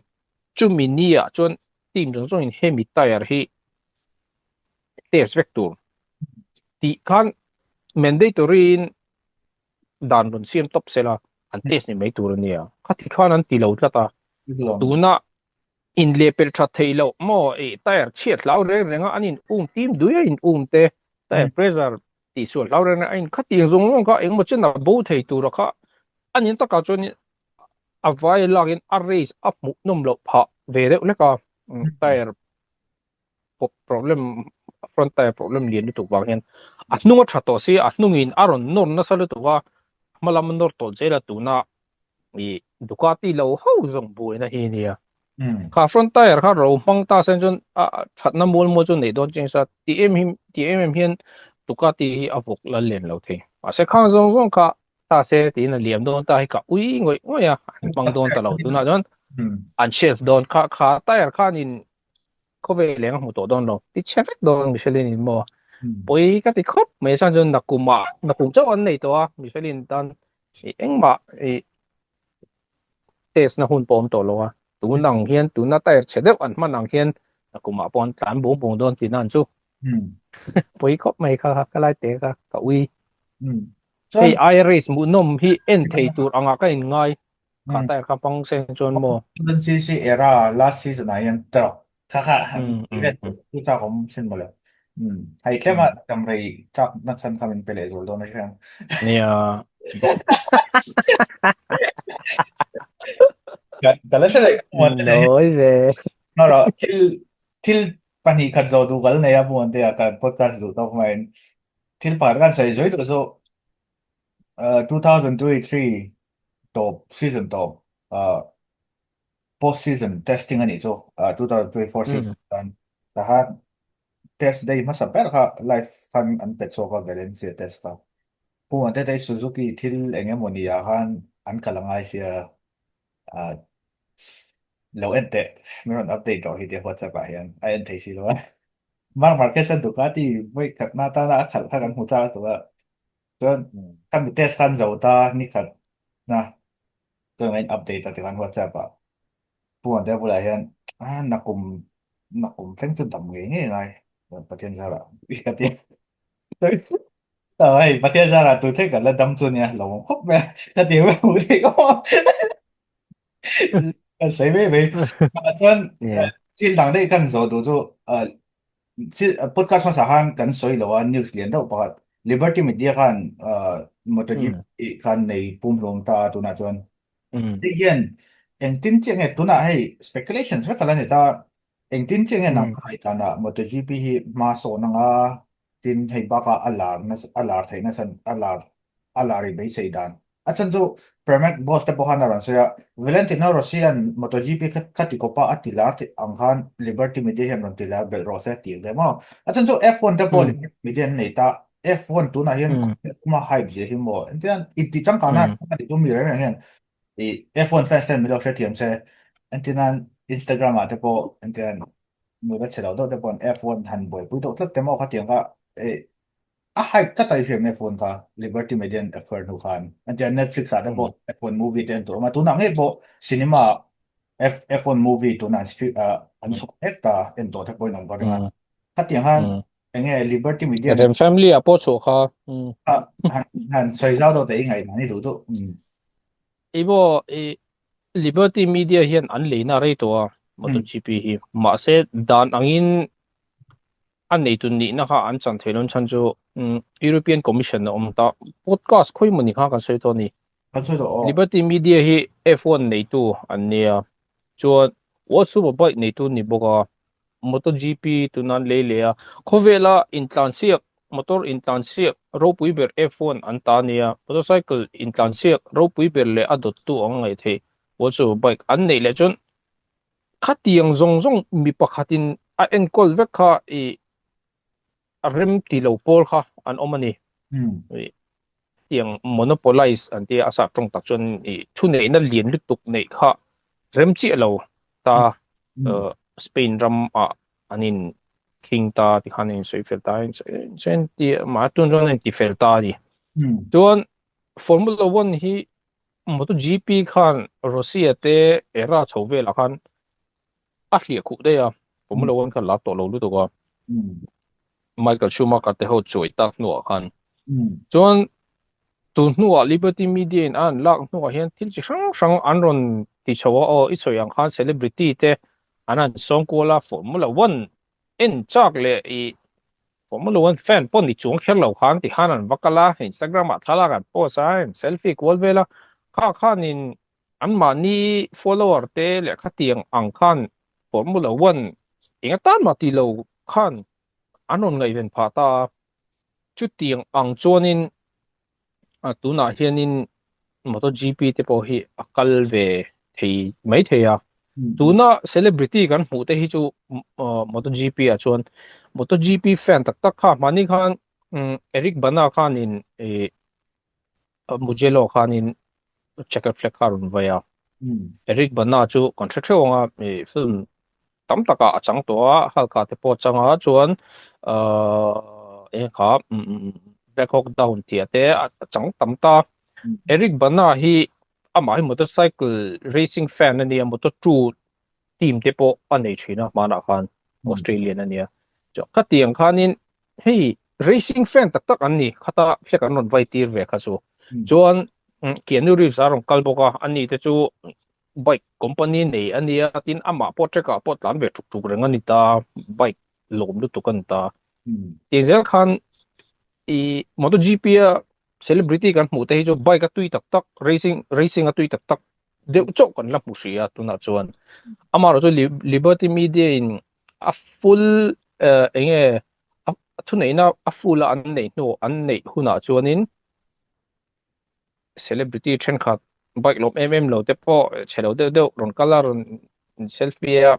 chumi ni ah chuan team zawng zawngin hemi tyre hi test vek tur tih khan mandatory in dan rawn siam tawp sela an test ni mai tur a nia. Khati khan an ti lo tlat a. Tuna inlehpelh that theih loh maw ih tyre chhiat hlau reng reng a an in um tim dui a in um te tyre pressure tihsual hlau reng reng a in khatiang zawng zawng kha engemaw chen a bo thei tura kha a nin takah chuan a vai lakin a race a hmuh nawm loh phah ve deuh hlek a tyre problem front tire problem lian lutuk vang hian a hnung a tha tawh si a hnungin a rawn nawr nasa lutuk a hma lam a nawr tawh zel a tuna i Ducati lo ho zawng buaina hi nia kha front tire kha ro hmang ta sen chuan a thatna mual mual chu nei dawn chiang sa ti em hi ti em em hian Ducati hi a vawk lal len lo thei mahse khang zawng zawng kha ta se tiin a liam dawn ta hi ka ui ngawih ngawih a an hmang dawn ta lo tunah chuan an shelf dawn kha kha tire khanin khawvel eng a hmu tawh dawn lo ti chhe vek dawn Michelin in maw pawi ka ti khawp mai chuan chuan nakumah nakum chauh an nei tawh a Michelin tan i engmah i test na hun pawh awm tawh lo a tun ang hian tuna tyre chhe deuh an hman ang hian nakumah pawh an tlan bung bung dawn tihna an chu pawi khawp mai kha ka lai te kha ka ui hei aia race hmuhnawm hi en thei tur angah ka inngai Kha tyre kha pang sen chuan maw? CC era last season ah hian tawk kha kha event tu chak awm sin mawle. Hei tlem a tam rei chak na chan kha min pe leh zual dawn a hriang. Nia. Ka la hre leh Noi ve. No ro thil thil pahnih khat zo du kal nei a buan te a kan podcast duh tawk mai. Thil pakhat kan sawi zui duh chu 2023 tawp season tawp uh, post season testing a nih chu uh, 2024 season tan taha test day hmasa ber kha live khan an pe chhuak a Valencia test kha. Pu Muante Suzuki thil eng emaw ni ah khan an kal a ngai sia. Ah, lo en teh min rawn update rawh hi tia WhatsApp ah hian a en thei si lo a. Marc Marquez a Ducati vawi khat na tana a khalh kha kan hmu chak a tuk a. Chuan kan mi test khan zo ta ni khat na chuan ka in update a tikhan WhatsApp ah Pu Muantea bulah hian ah nakum nakum thleng chu dam ngei ngei ngai Pathian zarah ka ti. Hei Pathian zarah tu thleng kan la dam chu nia lo awm khawp mai a ka ti mai hmuh theih khawp a. Kan sawi mai mai. Chuan thil dang daih kan zawh duh chu podcast hmasa khan kan sawi lo a news lian deuh pakhat Liberty Media khan MotoGP khan nei pumhlum ta a tunah chuan hei hian engtin chiah nge tunah hei speculations vek a la ni ta Engtin chiah nge nang ka ngaihdan ah MotoGP hi hma sawn anga tin hei bakah a lar nasa a lar theih nasa a lar a lar i beisei dan. A chhan chu Pramac boss te pawh khan a rawn sawi a, Valentino Rossi an MotoGP kha kha ti kawpa a ti lar theih ang khan Liberty Media hian rawn ti lar belh rawh se a ti ang maw. A chhan chu F1 te pawh Liberty Media an nei ta, F1 tunah hian khawvel puma hype zia hi maw engtin inti changkana a ti tum mi reng reng hian i F1 fans ten min lo hrethiam se entirnan Instagram ah te pawh entirnan nula chhe lo deuh te pawh F1 han buaipui deuh tlat te maw khatiang kha eh a hype tlat a i hriam F1 kha Liberty Media an acquire hnu khan entirnan Netflix ah te pawh F1 movie te en tur a awm a tunah ngei pawh cinema F F1 movie tunah an stream ah an chhuah mek ta en tawh te pawh in awm ka ring a khatiang khan enge Liberty Media Rem family ah pawh chhuah kha han han sawi zau deuh te i ngaihdan i duh duh. I maw i Liberty Media hian an leina rei tawh a MotoGP hi mahse dan angin a neitu nihna kha an chan theih loh chhan chu European Commission a awm ta podcast khawi maw ni kha kan sawi tawh a ni. Kan sawi tawh aw. Liberty Media hi F1 neitu an nia chuan World Superbike neitu an ni bawk a MotoGP tuna an lei leh a, khawvela intlansiak, motor intlansiak ropui ber F1 an ta a nia, motorcycle intlansiak ropui ber leh a dawttu ang ngaih theih World Superbike an neih leh chuan khatiang zawng zawng mi pakhatin a enkawl vek kha ih a rem ti lo pawl kha an awm a ni. Tiang monopolize an tia a sap tawng tak chuan i thuneihna lian lutuk neih kha rem chiah lo ta Spain ram ah an in khing ta ti khan an in sawi fel ta a in ti mah tun chuan an in ti fel ta a ni. Chuan Formula One hi MotoGP khan Rossi a te era chho velah khan a hliah khuh daih a, Formula One kha lar tawh lo lutuk a, Michael Schumacher te ho chuai tak hnuah khan. Chuan tun hnuah Liberty Media in a an lak hnuah hian thil chi hrang hrang an rawn ti chho a, aw i sawi ang khan celebrity te an han sawm kual a, Formula One en chak leh i Formula One fan pawh ni chuang kher lo khan ti khan an va kal a, Instagram ah thlalak an post a, an selfie kual vel a, kha khanin Anmahni follower te leh khatiang ang khan Formula One eng atan mah tih lo khan an rawn ngaihven phah ta a, chutiang ang chuanin tunah hianin MotoGP te pawh hi a kal ve thei mai thei a. Tuna celebrity kan hmuh te hi chu MotoGP ah chuan MotoGP fan tak tak kha hmani khan Eric Bana khanin ih Mugello khanin checkered flag kha a rawn vai a. Eric Bana chu kan hre theuh ang a, film tam takah a chang tawh a, Hulk ah te pawh a chang a, chuan eng kha Black Hawk Down tih ah te a chang tam ta. Eric Bana hi amah hi motorcycle racing fan a nia, motor 2 team te pawh a nei thin a hmanah khan Australian a nia. Chuan khatiang khanin hei racing fan tak tak an ni khata flag an rawn vai tir ve kha chu. Chuan Keanu Reeves a rawn kal bawk a, ani te chu bike company nei a nia tin amah pawh track ah pawh tlan ve tuk tuk reng a ni ta, bike lawm lutuk a ni ta. Tin zel khan i MotoGP a celebrity kan hmuh te hi chu bike a tui tak tak racing racing a tui tak tak deuh chauh kan la hmu hrih a tunah chuan amaherawh chu Liberty Media in a full eng nge a thuneihna a full a an neih hnu an neih hunah chuanin celebrity thenkhat bike lawm em em lo te pawh chhe lo deuh deuh rawn kal a rawn selfie a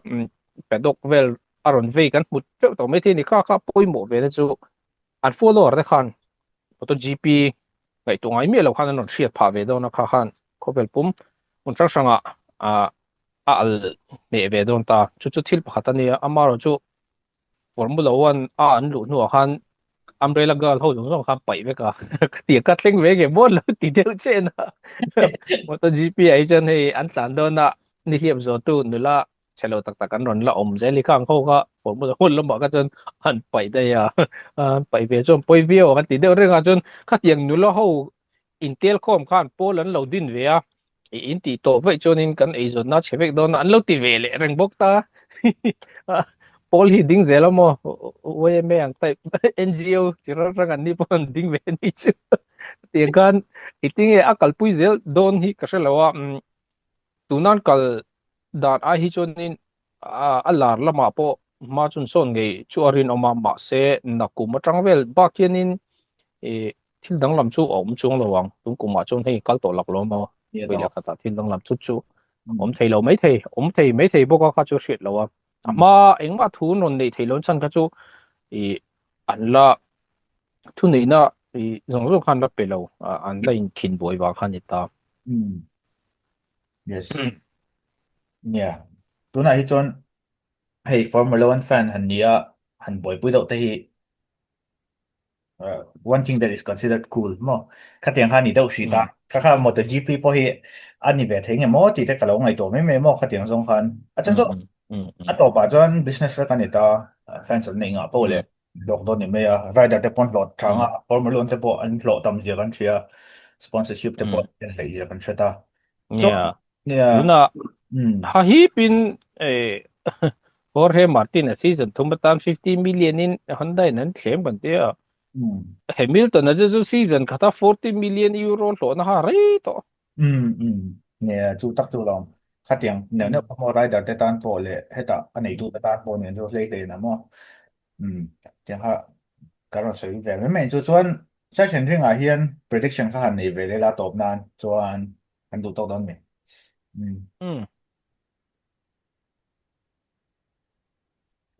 paddock vel a rawn vei kan hmu teuh tawh maithei a ni kha kha pawimawh ve na chu an follower te khan MotoGP. Ngaihtuah ngai miah lo khan an rawn hriat phah ve dawn a, kha khan khawvel pum hmun hrang hrangah a al hneh ve dawn ta. Chu chu thil pakhat a nia, amaherawh chu Formula One a an luh hnuah khan Umbrella Girl ho zawng zawng khan paih vek a, ka ti a, ka thleng ve nge maw lo ti deuh chen a. MotoGP ah hi chuan hei an tlan dawn a, nihliap zawhtu nula chhe lo tak tak an rawn la awm zel i khang ho kha Formula One lamah kha chuan an paih daih a, an paih ve chuan pawi viau ang an ti deuh reng a, chuan khatiang nula ho intel khawm khan pawl an lo din ve a, i in tih tawh vaih chuanin kan eizawnna chhe vek dawn a, an lo ti ve leh reng bawk ta. Pawl hi ding zel a maw? YMA ang type NGO chi hrang hrang an ni pawh an ding ve ni chu. Tiang khan i tinge a kalpui zel dawn hi ka hre lo a, tunan kal dan ai hi chuanin a lar lamah pawh hma chun sawn ngei chu a rinawm a, mahse nakum atang vel bak hianin ih thil danglam chu a awm chuang lo ang, tun kumah chuan hei kal tawh lak lo maw, vawi leh khatah thil danglam chu chu awm thei lo mai thei, awm thei mai thei bawk a kha chu hriat lo a, a hma engmah thu an rawn neih theih loh chhan kha chu ih an la thuneihna ih zawng zawng khan la pe lo, an la inkhin buai vang kha a ni ta. Yes. Nia. Tunah hi chuan hei Formula One fan han nia han buaipui deuh te hi uh, one thing that is considered cool maw. Khatiang kha ni deuh hrih ta. Kha kha MotoGP pawh hi a ni ve thei nge maw tih te ka lo ngaihtuah mai mai maw khatiang zawng khan. A chhan chu a tawpah chuan business vek a ni ta. Fans an neih ngah poh leh hlawk dawn ni mai a. Rider te pawh an hlawh tha nga, Formula One te pawh an hlawh tam zia kan hria. Sponsorship te pawh an hleih zia kan hre ta. Chuan Nia. nia Tuna um hahipin eh Jorge Martin a season thum atan 50 million in Honda in an thlem kan tia. um Hamilton a chu season khata 40 million euro hlawhna ha rei tawh. um um nia chu tak chu lawm. Khatiang neuh neuh pawh maw rider te tan pawh leh hetah a neitu te tan pawh nen chu hlei hlei na maw. Um tiang kha kan rawn sawi ve mai mai chu chuan search and ring ah hian prediction kha han nei ve lela tawp nan chuan kan duh tawk dawn mi. Um Um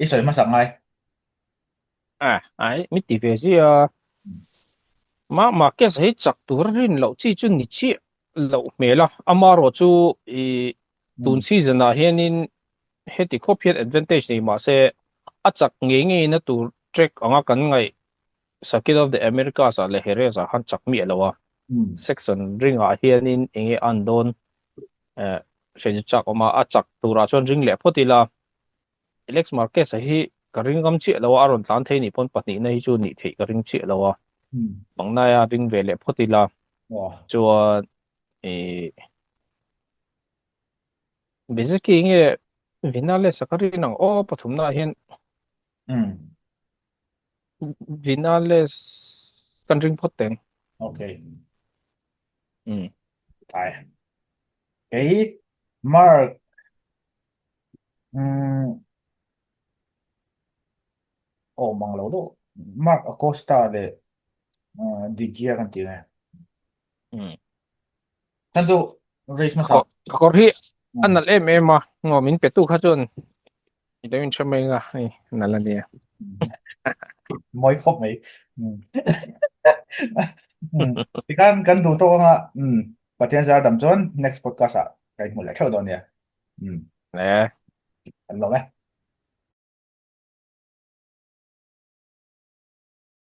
I sawi hmasak ngai. A ai mi ti ve zia. Ma Marquez hi chak tur rin loh chi chu ni chiah loh hmel a. Amarawh chu i tun season ah hianin heti khawp hian advantage nei mahse a chak ngei ngei na tur track anga kan ngaih Circuit of the Americas ah leh Jerez ah khan chak miah lo a. Section ring ah hianin enge an dawn eh hriat chu chak awm a, a chak turah chuan ring leh phawt ila. Alex Marquez-a hi ka ring ngam chiah lo a, a rawn tlan thei nih pawn pahnihna hi chu nih theih ka ring chiah lo a. Bangnaia ring ve leh phawt ila chuan ih Bezzecchi nge Vinales-a ka rin ang aw pathumnaah hian Vinales kan ring phawt teng. Okay. Tlai. Kei Mark umm awm ang lo deuh Mark Acosta leh Digia kan tih nge. Chan chu race hmasa. Ka kawr hi a nalh em em a, ngaw min pe tu kha chuan i lo inhre mai nga hei a nalh a nia. Mawi khawp mai. Tikhan kan duh tawk anga Pathian zar dam chuan next podcast ah ka inhmu leh theuh dawn nia. Le. Kan lawm e.